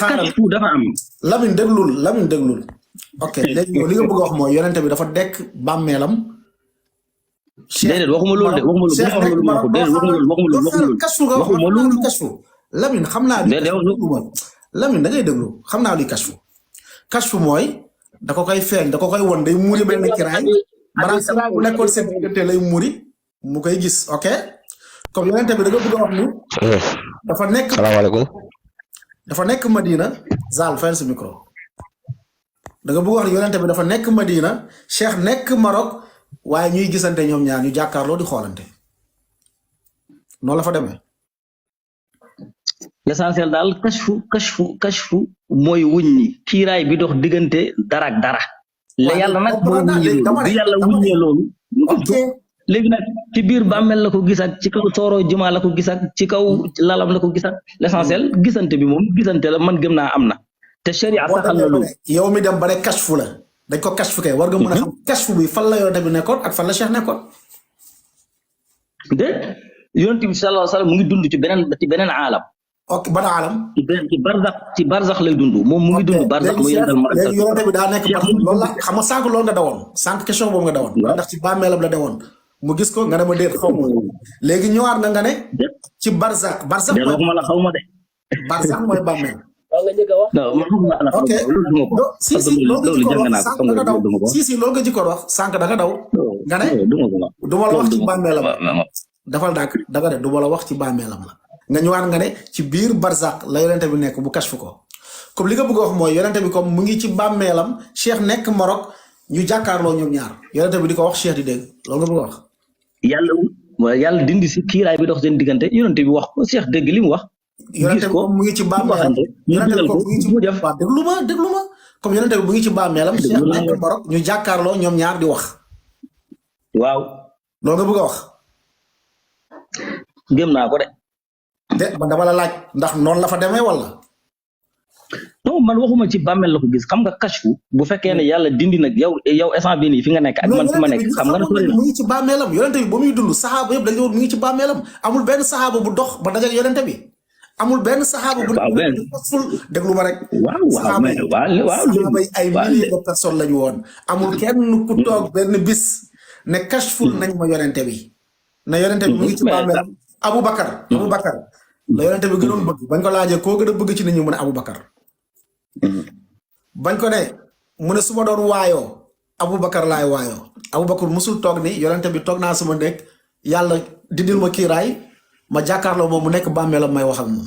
xaaral fu dafa am Lamine déglul ok léegi li nga bëgg a wax mooy yonente bi dafa dekk bàmmeelam déedéet waxuma loolu de waxuma loolu kashfu Lamine xam naa Lamine da ngay déglu xam naa luy kashfu mooy da ko koy feeñ da ko koy won day muri benn kiraay maanaam bu nekkoon seen diggante lay muri mu koy gis ok comme yonente bi da nga bëgg a wax ni dafa nekk salaamaaleykum dafa nekk Madina Zal fayal sa micro da nga bëgg wax ni yonente bi dafa nekk Madina Cheikh nekk Maroc waaye ñuy gisante ñoom ñaar ñu jàkkaarloo di xoolante noonu la fa demee l'essentiel daal kashfu mooy wuññi kiiraay bi dox diggante dara ak dara la yàlla nag mooy wuññi loolu bi yàlla wuññee loolu léegi nag ci biir bàmmeel la ko gis ak ci kaw sooroo jumaa la ko gis ak ci kaw lalam la ko gis ak l'essentiel gisante bi moom gisante la man gëm naa am na te sharia saxal na loolu yow mi dem ba ne kashfu la dañ ko kashfu kay war nga mën a xam kashfu bi fan la yonente bi nekkoon ak fan la Cheikh nekkoon de yonente bi sallallahu alayhi wa sallam mu ngi dund ci beneen aalam ok ban aalam ci barzax lay dund moom mu ngi dund barzax mu yendal ma léegi yonente bi daa nekk loolu la xam nga sànq loolu nga dawoon sànq question boobu nga dawoon ndax ci bàmmeelam la dawoon mu gis ko nga ne ma déet xaw ma léegi ñëwaat nga ne ci barzax waxuma la xaw ma de barzax mooy bàmmeel ok loolu jàng naa ko loolu nga jikkoon wax sànq da nga daw nga ne du ma la wax ci bàmmeelam dafal dàkk da nga ne du ma la wax ci bàmmeelam la nga ñëwaat nga ne ci biir barzak la yonente bi nekk bu kashfu ko comme li nga bëgg a wax mooy yonente bi comme mu ngi ci bàmmeelam Cheikh nekk Maroc ñu jàkkaarloo ñoom ñaar yonente bi di ko wax Cheikh di dégg loolu nga bëgg a wax yàlla dindi si kiiraay bi dox seen diggante yonente bi wax ko Cheikh dégg li mu wax yonente bi mu ngi ci bàmmeelam yonente bi comme mu ngi ci déglu ma comme yonente bi mu ngi ci bàmmeelam Cheikh nekk Maroc ñu jàkkaarloo ñoom ñaar di wax waaw loolu nga bëgg a wax gëm naa ko de ba dama la laaj ndax noonu la fa demee wala. non man waxuma ci bàmmeel la ko gis xam nga kashfu bu fekkee ne yàlla dindi nag yow instant bii nii fi nga nekk ak man fi ma nekk xam nga ne sori na mu ngi ci bàmmeelam yonente bi ba muy dund saxaaba yëpp dañu woon mu ngi ci bàmmeelam amul benn saxaaba bu dox ba dajak yonente bi amul benn saxaaba bu ful déglu ma rek saxaaba yi ay milliers de personnes lañu woon amul kenn ku toog benn bis ne kashful nañ ma yonente bi na yonente bi mu ngi ci bàmmeelam Aboubacar la yonente bi gënoon bëgg bañ ko laajee koo gën a bëgg ci nit ñi mu ne Aboubacar bañ ko ne mu ne su ma doon waayoo Aboubacar laay waayoo Aboubacar musul toog ni yonente bi toog naa sama nekk yàlla dindil ma kiiraay ma jàkkaarloo moom mu nekk bàmmeelam may wax ak moom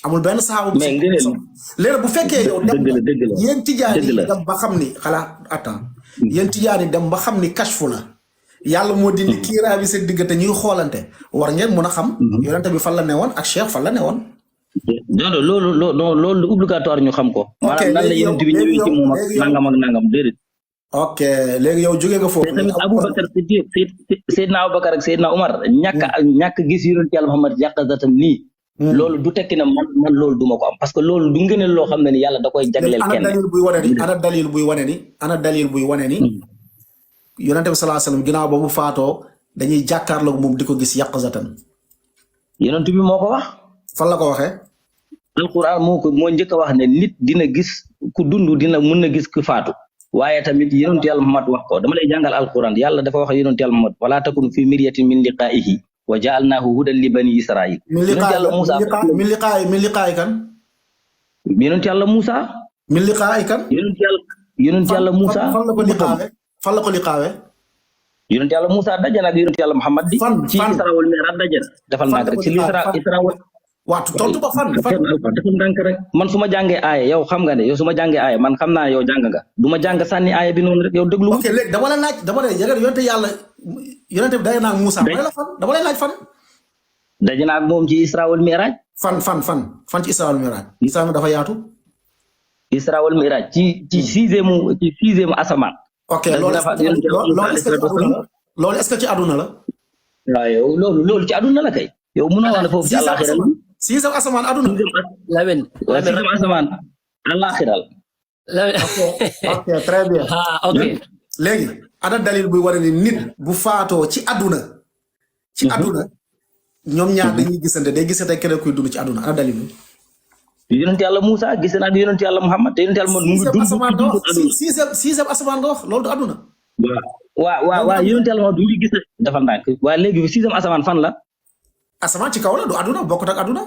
amul benn saxaabu bu léegi bu fekkee yow dem yéen tijaan yi dem ba xam ni xalaat attends yéen tijaan yi dem ba xam ni kashfu la yàlla moo dindi kiiraay bi seen diggante ñuy xoolante war ngeen mun a xam yonente bi fan la newoon ak Cheikh fan la newoon non loolu obligatoire ñu xam ko maanaam nan la yonent bi ñëwee ci moom ak nangam déedéet ok léegi yow jógee nga foofu tamit Aboubacar Seydina Aboubacar ak Seydina Omar ñàkk gis yonent yàlla Muhammad yàqazatan nii loolu du tekki na man loolu duma ko am parce que loolu du ngëneel loo xam ne ni yàlla da koy jagleel kenn ana dalil buy wane ni yonente bi sallallahu alayhi wasallam ginnaaw ba mu faatoo dañuy jàkkaarloog moom di ko gis yàqazatan yonent bi moo ko wax fan la ko waxee alquran moo njëkk a wax ne nit dina gis ku dund dina mën na gis ku faatu waaye tamit yonent yàlla Muhammad wax ko dama lay jàngal alquran yàlla dafa wax yonent yàlla Muhammad wala takun fi miryatin min liqaa'ihi wa ja'alnaahu hudan li bani israil yonent yàlla Musa min liqaa'i kan yonent yàlla Musa min liqaa'i kan yonent yàlla Musa fan la ko liqaawe yonent yàlla Musa dajana ak yonent yàlla Muhammad di ci Isra wal Mi'raj dajana defal naa rek ci Isra waatu tontu ba fan defal ndànk rek man su ma jàngee aaya yow xam nga ne yow su ma jàngee aaya man xam naa yow jàng nga du ma jàng sànni aaya bi noonu rek yow déglu ok léegi dama la laaj dama lay yëgal yonente bi day naa Moussa la fan dama lay laaj fan daje naa ak moom ci Isra wal Mi'raj fan ci Isra wal Mi'raj Isra dafa yaatu Isra wal Mi'raj ci sixième asamaan ok loolu est-ce que ci àdduna la waaw yow loolu ci àdduna la kay yow mënoo wax ne foofu ci àllaaxira la sixième asamaan àdduna sixième asamaan àllaaxira la ok très bien ok léegi ana dalil buy wane ni nit bu faatoo ci àdduna ñoom ñaar dañuy gisante day gisante keneen kuy dund ci àdduna ana dalil bi yonent yàlla Moussa gis naa ak yonent yàlla Muhammad te yonent yàlla Muhammad mu ngi dund sixième asamaan nga wax loolu du àdduna waaw yonent yàlla Muhammad du ngi gis dafa ndànk waaye léegi sixième asamaan fan la asamaan ci kaw la du àdduna bokkut ak àdduna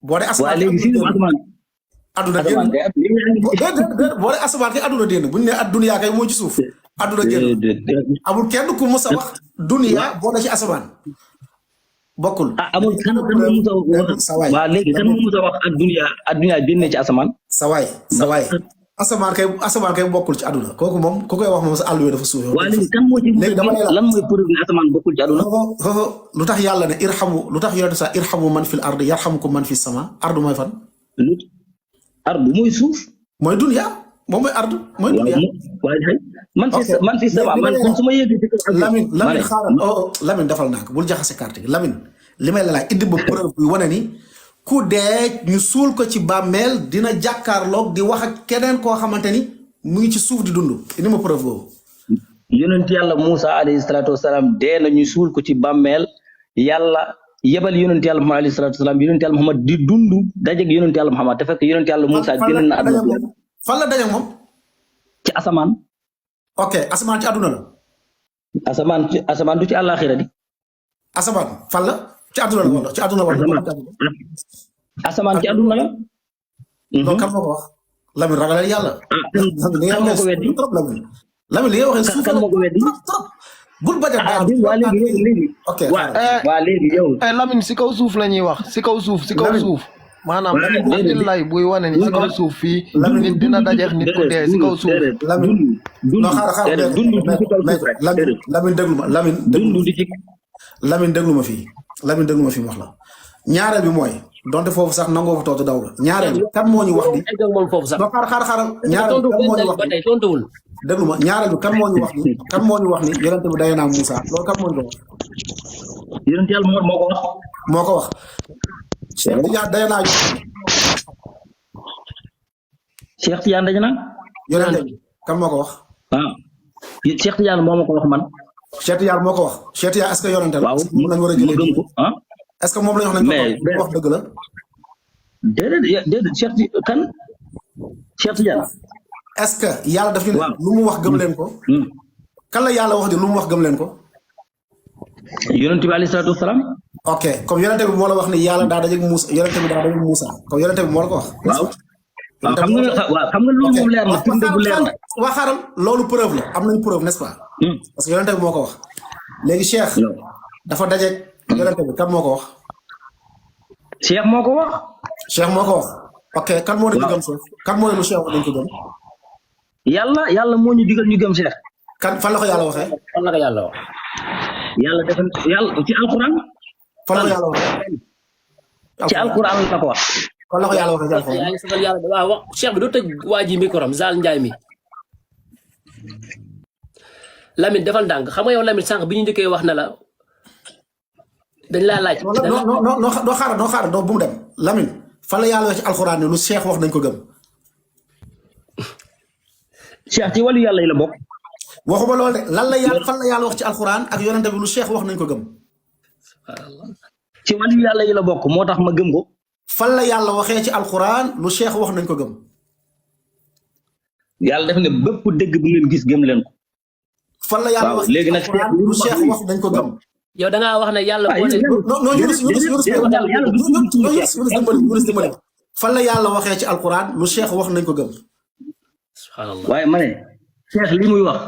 boo dee asamaan léegi sixième asamaan àdduna génn boo dee asamaan kay àdduna dénn buñu ne dunya kay moo ci suuf àdduna génn amul kenn ku mës a wax dunya boo dee ci asamaan bokkul amul kan moo mës a wax waaw léegi kan moo mës a wax ak dunya génne ci asamaan sawaay asamaan kay bokkul ci àdduna kooku moom ku koy wax moom sa àll wi dafa suufee. waaw léegi kan moo ci lan mooy preuve ne asamaan bokkul ci àdduna. lu tax yàlla ne lu tax yonent sax irhamu man fil ardi yarhamukum man fis sama ardu mooy fan. ardu mooy suuf. mooy dunya moom mooy ardu mooy dunya. waaye man fi sama man su ma yëgee ci kaw. Lamine xaaral Lamine defal naa ko bul jaxase carte gi Lamine li may la laaj indi ba preuve bi wane ni. ku dee ñu suul ko ci bàmmeel dina jàkkaarloog di wax ak keneen koo xamante ni mu ngi ci suuf di dund indi ma preuve boobu. yonent yàlla Moussa alayhi salaatu wasalaam dee na ñu suul ko ci bàmmeel yàlla yebal yonent yàlla Muhammad alayhi salaatu wasalaam yonent yàlla Muhammad di dund dajeeg yonent yàlla Muhammad te fekk yonent yàlla Moussa génn na àdduna. fan la dajeeg moom. ci asamaan. ok asamaan ci àdduna la. asamaan du ci àllaaxira di. asamaan fan la. ci àdduna la wala ci àdduna wala. asamaan ci àdduna la. loolu kan moo ko wax. Lamine ragalal yàlla. kan moo ko weddi. Lamine li nga waxee suuf kan moo ko weddi. bul bañ a daal waa léegi. ok waa léegi yow. Lamine si kaw suuf la ñuy wax si kaw suuf. maanaam lay buy wane ni si kaw suuf fii. nit dina dajeex nit ku dee si kaw suuf. Lamine non xaaral Lamine déglu ma Lamine déglu ma fii mu wax la ñaareel bi mooy donte foofu sax nangoo fa tootu daw la ñaareel bi kan moo ñu wax ni non xaaral ñaareel bi kan moo ñu wax ni déglu ma ñaareel bi kan moo ñu wax ni yonent bi day naa Moussa loolu kan moo ñu ko wax. yonent yàlla moo ko wax. Cheikh Tidiane daje naa Cheikh Tidiane daje naa yonente bi kan moo ko wax Cheikh Tidiane moo ma ko wax man Cheikh Tidiane moo ko wax Cheikh Tidiane est-ce que yonente la waaw moom lañ war a jëlee gëm ko est-ce que moom lañ wax nañ ko wax dëgg la déedéet Cheikh Tidiane est-ce que yàlla daf ñu ne lu mu wax gëm leen ko kan la yàlla wax di lu mu wax gëm leen ko yonente bi alayhi salaatu wasalaam ok comme yonente bi moo la wax ni yàlla daa dajeeg Moussa yonente bi daa dajeeg Moussa comme yonente bi moo la ko wax waaw xam nga loolu moom leer na firnde bu leer na waa xaaral loolu preuve la am nañ preuve n'est-ce pas parce que yonente bi moo ko wax léegi Cheikh dafa dajeeg yonente bi kan moo ko wax Cheikh moo ko wax Cheikh moo ko wax ok kan moo ne ñu gëm Cheikh kan moo ne lu Cheikh wax dañ ko gëm yàlla moo ñu digal ñu gëm Cheikh kan fan la ko yàlla waxee fan la ko yàlla wax yàlla dafa ci alquran fan la ko yàlla waxee ci alquran la ko wax fan la ko yàlla waxee ci alquran yaa ngi sagal yàlla waaw wax Cheikh bi doo tëj waa ji micro am Zal Ndiaye mi Lamine defal ndànk xam nga yow Lamine sànq bi ñu njëkkee wax na la dañ laa laaj non doo xaaral doo bu mu dem Lamine fan la yàlla wax ci alquran ne lu Cheikh wax nañ ko gëm Cheikh ci wàllu yàlla yi la bokk waxuma loolu de lan la yàlla fan la yàlla wax ci alquran ak yonente bi lu Cheikh wax nañ ko gëm ci wàllu yàlla yi la bokk moo tax ma gëm ko fan la yàlla waxee ci alquran lu Cheikh wax nañ ko gëm yàlla def ne bépp dëgg bu ngeen gis gëm leen ko fan la yàlla wax léegi nag lu Cheikh wax nañ ko gëm yow da ngaa wax ne yàlla non Yunus dimbali fan la yàlla waxee ci alquran lu Cheikh wax nañ ko gëm subhanallah waaye ma ne Cheikh li muy wax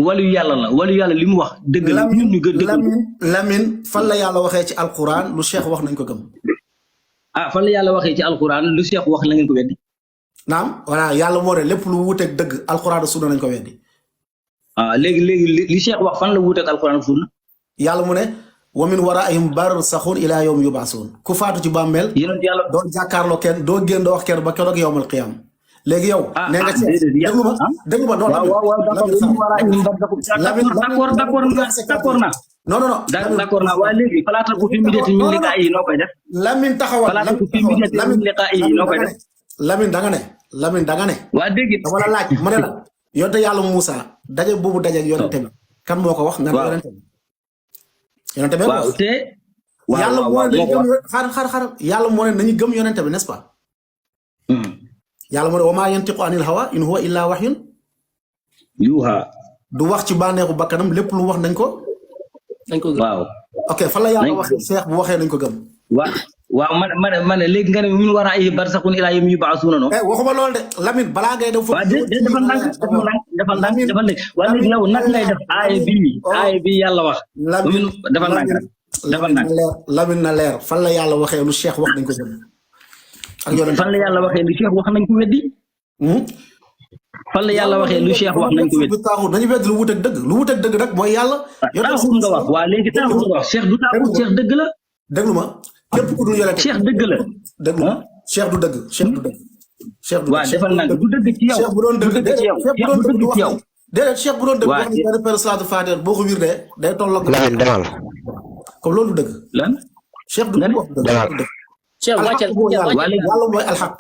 wàllu yàlla li mu wax dëgg la ñun ñu gën dëgg Lamine fan la yàlla waxee ci alquran lu Cheikh wax nañ ko gëm fan la yàlla waxee ci alquran lu Cheikh wax la ngeen ko weddi naam voilà yàlla moo ne lépp lu wuuteeg dëgg alquran sunna nañ ko weddi léegi li Cheikh wax fan la wuuteeg alquran ak sunna yàlla mu ne wa min waraihim barzakhun ila yawmi yub'asun ku faatu ci bàmmeel doo jàkkaarloo kenn doo génn doo wax kenn ba keroog yawmal qiyam léegi yow nee nga ci déglu ma non d'accord naa waaye léegi falaata ko fi midati min liqaa'i noo koy def Lamine taxawal falaata ko fi midati min liqaa'i noo koy def Lamine danga ne waa dégg dama la laaj ma ne la yonte yàlla Moussa daje boobu dajeeg yonente bi kan moo ko wax nga ne yonente bi waaw te yàlla moo ne nañu gëm xaaral yàlla moo ne nañu gëm yonente bi n'est-ce pas yàlla moo ne wa maa yantiqu anil hawa in huwa illa wahyun yuha du wax ci bànneexu bakkanam lépp lu wax nañ ko gëm waaw ok fan la yàlla waxee Cheikh bu waxee nañ ko gëm waaw man léegi nga ne min waraa'ihi barzakhun ilaa yawmi yub'asuuna no waxuma loolu de Lamine balaa ngay def waaw defal ndànk waaye léegi yow nag ngay def aaya bi yàlla wax defal ndànk Lamine na leer fan la yàlla waxee lu Cheikh wax nañ ko gëm ak yonent fan la yàlla waxee lu Cheikh wax nañ ko weddi fan la yàlla waxee lu Cheikh wax nañ ko weddi dañu weddi lu wuteeg dëgg rek mooy yàlla taaxul nga wax waa léegi taaxul nga wax Cheikh du taaxul Cheikh dëgg la déglu ma képp ku dul yonent Cheikh dëgg la déglu ma Cheikh du dëgg waaw defal nang du dëgg ci yow Cheikh bu doon dëgg ci yow déedéet Cheikh bu doon dëgg wax ni benn per salatu fatiha boo ko wirdee day tolloo Lamine demal comme loolu dëgg lan Cheikh du wax dëgg Cheikh wàccal yàlla mooy alxaq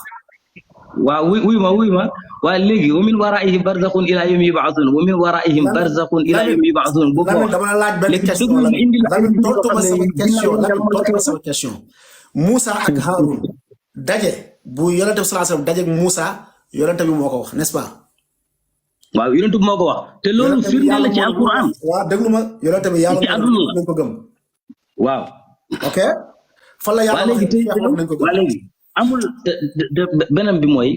waaw wuy ma waaye léegi wa min waraa'ihim barzakhun ilaa yawmi yub'athun wa min waraa'ihim barzakhun ilaa yawmi yub'athun boobu dama la laaj benn question tontu ma sama question Moussa ak Haroun daje bu yonente bi sallallahu alayhi wasallam daje ak Moussa yonente bi moo ko wax n'est-ce pas waaw yonente bi moo ko wax te loolu firnde la ci alquran waaw déglu ma yonente bi yàlla nañ ko gëm waaw ok fan la yàlla nañ ko gëm waa léegi amul beneen bi mooy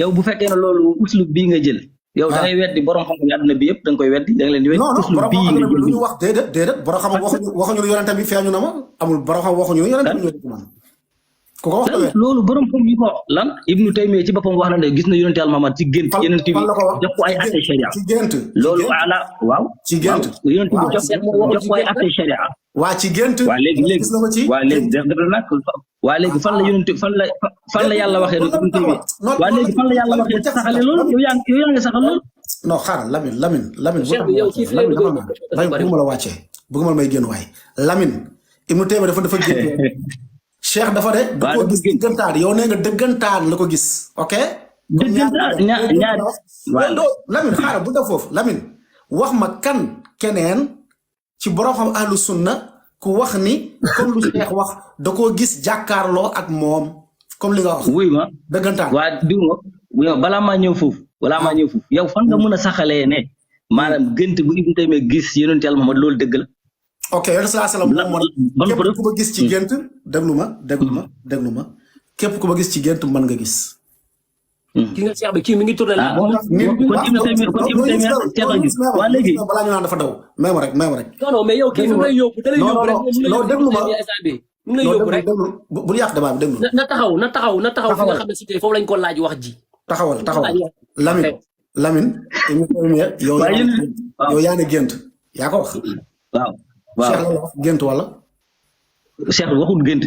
yow bu fekkee ne loolu uslub bii nga jël yow da ngay weddi borom xam-xam yi àdduna bi yëpp da nga koy weddi da nga leen di weddi uslub bii nga jël lu ñu wax déedéet borom xam waxuñu yonente bi feeñu na ma amul borom xam waxuñu yonente bi ku ko wax loolu borom xam yi ko lan Ibnu Taymiya ci boppam wax na ne gis na yonente Yàlla Muhammad ci gént yeneen bi jox ko ay atte sharia ci gént loolu ala waaw ci gént yonente bi jox ko ay atte sharia waa ci gént waa léegi waa léegi def nag waa léegi fan la yonente fan la yàlla waxee Ibnu Taymiya waa léegi fan la yàlla waxee saxale loolu yow yaa ngi saxal loolu non xaaral Lamine bëgguma la wàccee bëgguma la may génn waay Lamine Ibnu Taymiya dafa gént Cheikh dafa de da waaw ko dafa gis gént dëggantaan yow nee nga dëggantaan la ko gis ok comme ñaar waaw Lamine xaaral bu def foofu Lamine wax ma kan keneen ci borom xam ahlu sunna ku wax ni comme lu Cheikh wax da koo gis jàkkaarloo ak moom comme li nga wax wuy ma dëggantaan waa diw ma balaa maa ñëw foofu yow fan nga mën a saxalee ne maanaam gënt bu Ibnu Taymiyya gis yonent Yàlla Muhammad loolu dëgg la ok yow sallallahu alayhi wa sallam képp ku ma gis ci gént déglu ma képp ku ma gis ci gént mën nga gis ki nga Cheikh bi kii mi ngi tourné la kon Ibnu Taymiyya Cheikh a gis waa léegi balaa ñu naan dafa daw même rek non mais yow kii fi mu lay yóbbu da lay yóbbu rek non déglu ma mu lay yóbbu rek bul yàq débat bi déglu na taxaw fi nga xam ne si tey foofu lañ ko laaj wax ji taxawal Lamine yow yaa ne gént yaa ko wax waaw Cheikh la wax gént wala Cheikh waxul gént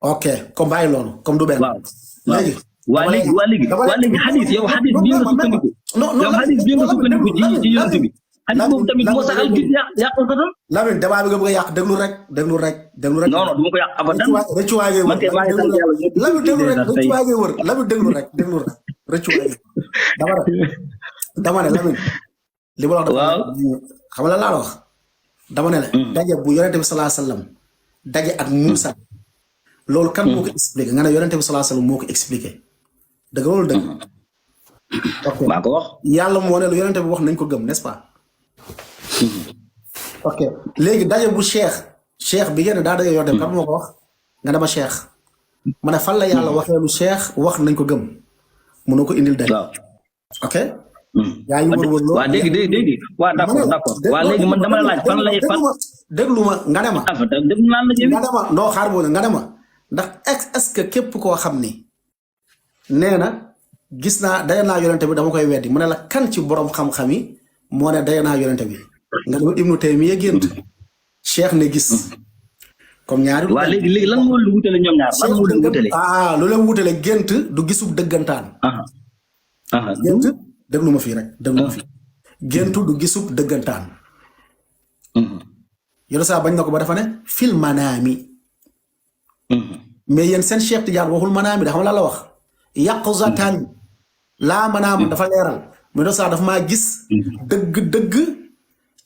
ok comme bàyyi loolu comme du benn léegi waa léegi xadis yow xadis bii nga sukkandiku yow xadis bii nga sukkandiku ci yonent bi xadis boobu tamit moo saxal gis yàq ko doon Lamine débat bi nga bëgg a yàq déglu rek non du ma ko yàq abadan rëccuwaay ngay wër Lamine déglu rek rëccuwaay ngay wër Lamine déglu rek rëccuwaay dama ne Lamine li ma la wax xam la wax dama ne la daje bu yonente bi sallallahu alayhi wasallam daje ak Moussa loolu kan moo ko expliqué nga ne yonente bi sallallahu alayhi wasallam moo ko expliqué dëgg loolu dëgg ok maa ko wax yàlla moo ne lu yonente bi wax nañ ko gëm n'est-ce pas ok léegi daje bu cheikh bi ngeen daa daje yonente bi kan moo ko wax nga dama cheikh ma ne fan la yàlla waxee lu cheikh wax nañ ko gëm mënoo ko indil daje ok yaa ngi wër loolu waa dégg waa d'accord waa léegi man dama la laaj fan lay fan déglu ma nga ne ma déglu naa la nga ne ma noo xaar boo nga ne ma ndax est-ce que képp koo xam ni nee na gis naa daje naa yonente bi dama koy weddi mu ne la kan ci borom xam-xam yi moo ne daje naa yonente bi nga ne Ibnu Taymiyya gént Cheikh ne gis comme ñaari waa léegi lan moo lu wutale ñoom ñaar lan moo lu wutale lu leen wutale gént du gisub dëggantaan gént déglu ma fii rek déglu ma fii géntu du gisub dëggantaan yow saa bañ na ko ba dafa ne fil manaami mais yéen seen Cheikh Tidiane waxul manaami da xam la wax yaqzatan laa manaam dafa leeral mais yow saa dafa maa gis dëgg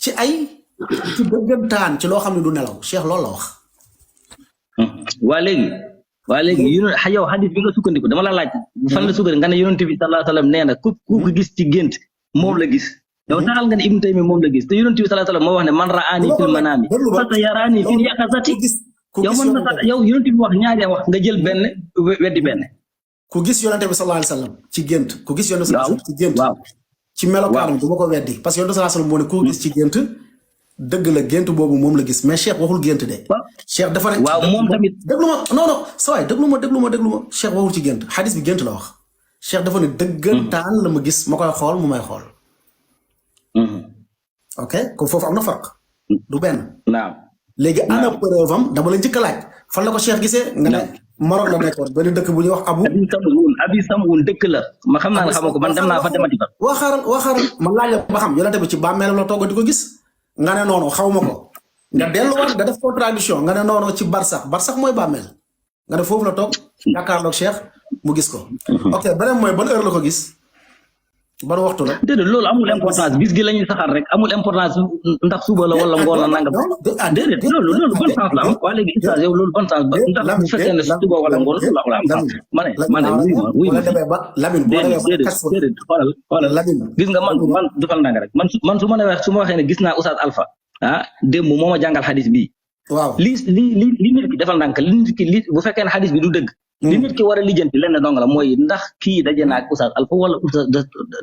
ci dëggantaan ci loo xam ne du nelaw Cheikh loolu la wax waa léegi yow xadis bi nga sukkandiku dama la laaj fan la sukkandiku nga ne yonent bi sallallahu alayhi wasallam nee na ku ko gis ci gént moom la gis yow saxal nga ne Ibnu Taymiyya moom la gis te yonent bi sallallahu alayhi wasallam moo wax ne man ra'aani fil manaami fasayaraani fil yaqazati yow man na yow yonent bi wax ñaari wax nga jël benn weddi benn ku gis yonent bi sallallahu alayhi wasallam ci gént ku gis yonent bi sallallahu alayhi wasallam ci gént ci melokaanam du ma ko weddi parce que yonent bi sallallahu alayhi wasallam moo ne ku gis ci gént dëgg la gént boobu moom la gis mais Cheikh waxul gént de. Cheikh dafa rek. waaw moom tamit déglu ma non sa waay déglu ma Cheikh waxul ci gént xadis bi gént la wax Cheikh dafa ne dëggantaan la ma gis ma koy xool mu may xool. ok comme foofu am na farq. du benn. naam léegi ana preuve am dama la njëkk a laaj fan la ko Cheikh gisee nga ne Maroc la nekkoon benn dëkk bu ñuy wax Abi Samwun dëkk la ma xam naa ne xamoo ko man dem naa fa demati fa. waa xaaral man laaj la ba xam yonente bi ci bàmmeelam la toog di ko gis. nga ne noonu xaw ma ko nga delluwaat nga def contradiction nga ne noonu ci barsax mooy bàmmeel nga ne foofu la toog jàkkaarloog Cheikh mu gis ko. ok beneen mooy ban heure la ko gis ban waxtu la. déedéet loolu amul importance bis gi la ñuy saxal rek amul importance ndax suba la wala ngoon la nangam. déedéet loolu ban sens la am waa léegi ustaas yow loolu ban sens ba ndax bu fekkee ne suba wala ngoon loolu la am sens ma ne wuy ma déedéet xoolal gis nga man defal ndànk rek man su ma waxee ne gis naa Oustaz Alpha démb moo ma jàngal xadis bii. waaw li nit ki defal ndànk li nit ki bu fekkee ne xadis bi du dëgg. li nit ki war a lijjanti lenn dong la mooy ndax kii daje na ak Oustaz Alpha wala Oustaz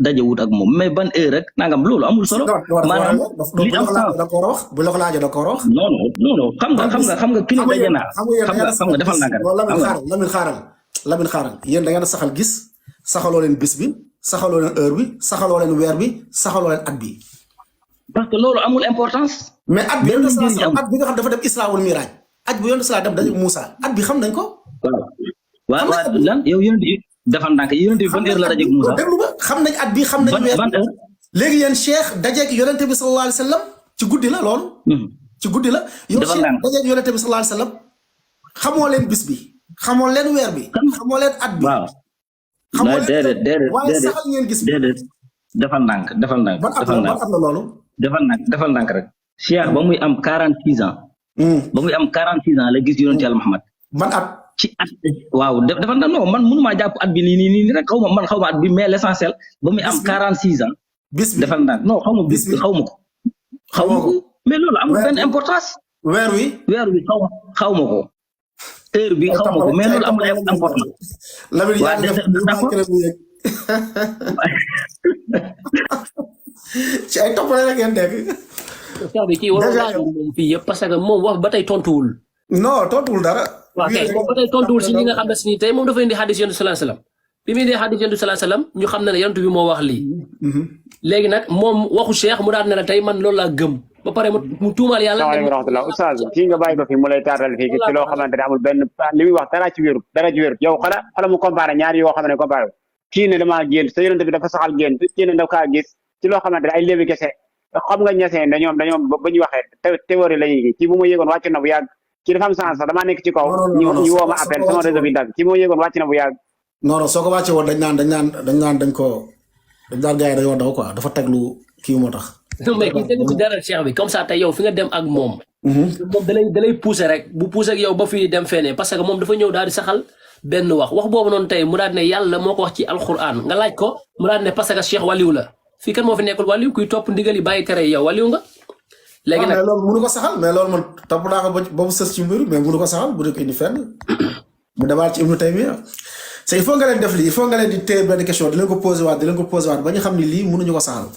dajewut ak moom mais ban heure rek nangam loolu amul solo. maanaam li am sens bu la ko laajee da ko wax. non xam nga ki ne daje naa xam nga defal ndànk rek. Lamine xaaral yéen da ngeen a saxal gis saxaloo leen bis bi saxaloo leen heure bi saxaloo leen weer bi saxaloo leen at bi. parce que loolu amul importance. mais at bi nga xam dafa def Isra wal Miraj at bi yonent dafa daje Moussa at bi xam nañ ko. waaw lan yow yonent bi defal ndànk yonent bi ban heure la dajeeg Moussa. déglu ba xam nañ at bi xam nañ weer léegi yéen Cheikh dajeeg yonent bi sallallahu alayhi wasallam ci guddi la loolu. ci guddi la yow Cheikh dajeeg yonent bi sallallahu alayhi wasallam xamoo leen bis bi xamoo leen weer bi xamoo leen at bi waaw xamoo leen déedéet waaye saxal ngeen gis déedéet defal ndànk ban at la loolu defal ndànk rek Cheikh ba muy am 46 ans ba muy am 46 ans la gis yonent Yàlla Muhammad ban at ci at waaw dafa na non man mënumaa jàpp at bi nii rek xaw ma at bi mais l'essentiel ba muy am 46 ans bis bi defal ndànk non xaw ma ko mais loolu amul benn importance weer wi xaw ma ko heure bi xaw ma ko mais loolu amul importance Lamine yaa ngi def ci ay toppale rek ngeen nekk Cheikh bi kii warul laaj moom fii yëpp parce que moom wax ba tey tontuwul non tontuwul dara waaw kay moom ba tey tontuwul si ñi nga xam ne si tey moom dafa indi xadis yonent sallallahu alayhi wasallam bi muy indi xadis yonent sallallahu alayhi wasallam ñu xam ne ne yonent bi moo wax lii léegi nag moom waxu Cheikh mu daan ne la tey man loolu laa gëm ba pare mu tuumaal yàlla salaamaaleykum wa rahmatulah oustaz kii nga bàyyi ko fi mu lay taaral fii ci loo xamante ne amul benn li muy wax dara ci wérut yow xala mu comparé ñaari yoo xam ne comparé kii ne damaa gént sa yonent bi dafa saxal gént kii ne daf kaa gis ci loo xamante ne ay léegi kese xam nga ñeseen dañoom ba ñu waxee théorie la ñuy kii bu ma yéegoon wàcc na bu yàgg kii dafa am sens sax damaa nekk ci kaw ñu woo ma appel sama réseau bi dagg kii bu ma yéegoon wàcc na bu yàgg non soo ko wàccee woon dañ naan gars yi dañoo daw quoi dafa teglu kii moo tax non mais kii tegu ci dara Cheikh bi comme ça tey yow fi nga dem ak moom dalay pousser rek bu pousser ak yow ba fii dem feneen parce que moom dafa ñëw daal di saxal benn wax boobu noonu tey mu daal ne yàlla moo ko wax ci alquran nga laaj ko mu daal ne parce que Cheikh waliw la fii kan moo fi nekkul waliw kuy topp ndigal yi bàyyi tere yow waliw nga léegi nag loolu mënu ko saxal mais loolu man topp naa ko ba mu sës ci mbir mais mënu ko saxal bu dee ko indi fenn mu demaat ci Ibnu Taymiya c'est il faut nga leen def lii il faut nga leen di téye benn question di leen ko posé waat ba ñu xam ni lii mënuñu ko saxal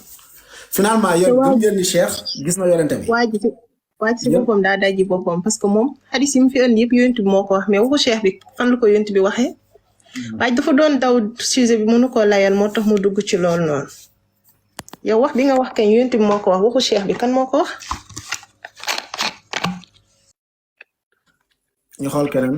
finalement yéen gëm ngeen ni Cheikh gis na yonente bi waa ji si boppam daa dajji boppam parce que moom hadis yi mu fi indi yëpp yonent bi moo ko wax mais waxu Cheikh bi fan la ko yonent bi waxee waaye dafa doon daw sujet bi mënu koo layal moo tax mu dugg ci loolu noonu yow wax bi nga wax kañ yonent bi moo ko wax waxu Cheikh bi kan moo ko wax ñu xool keneen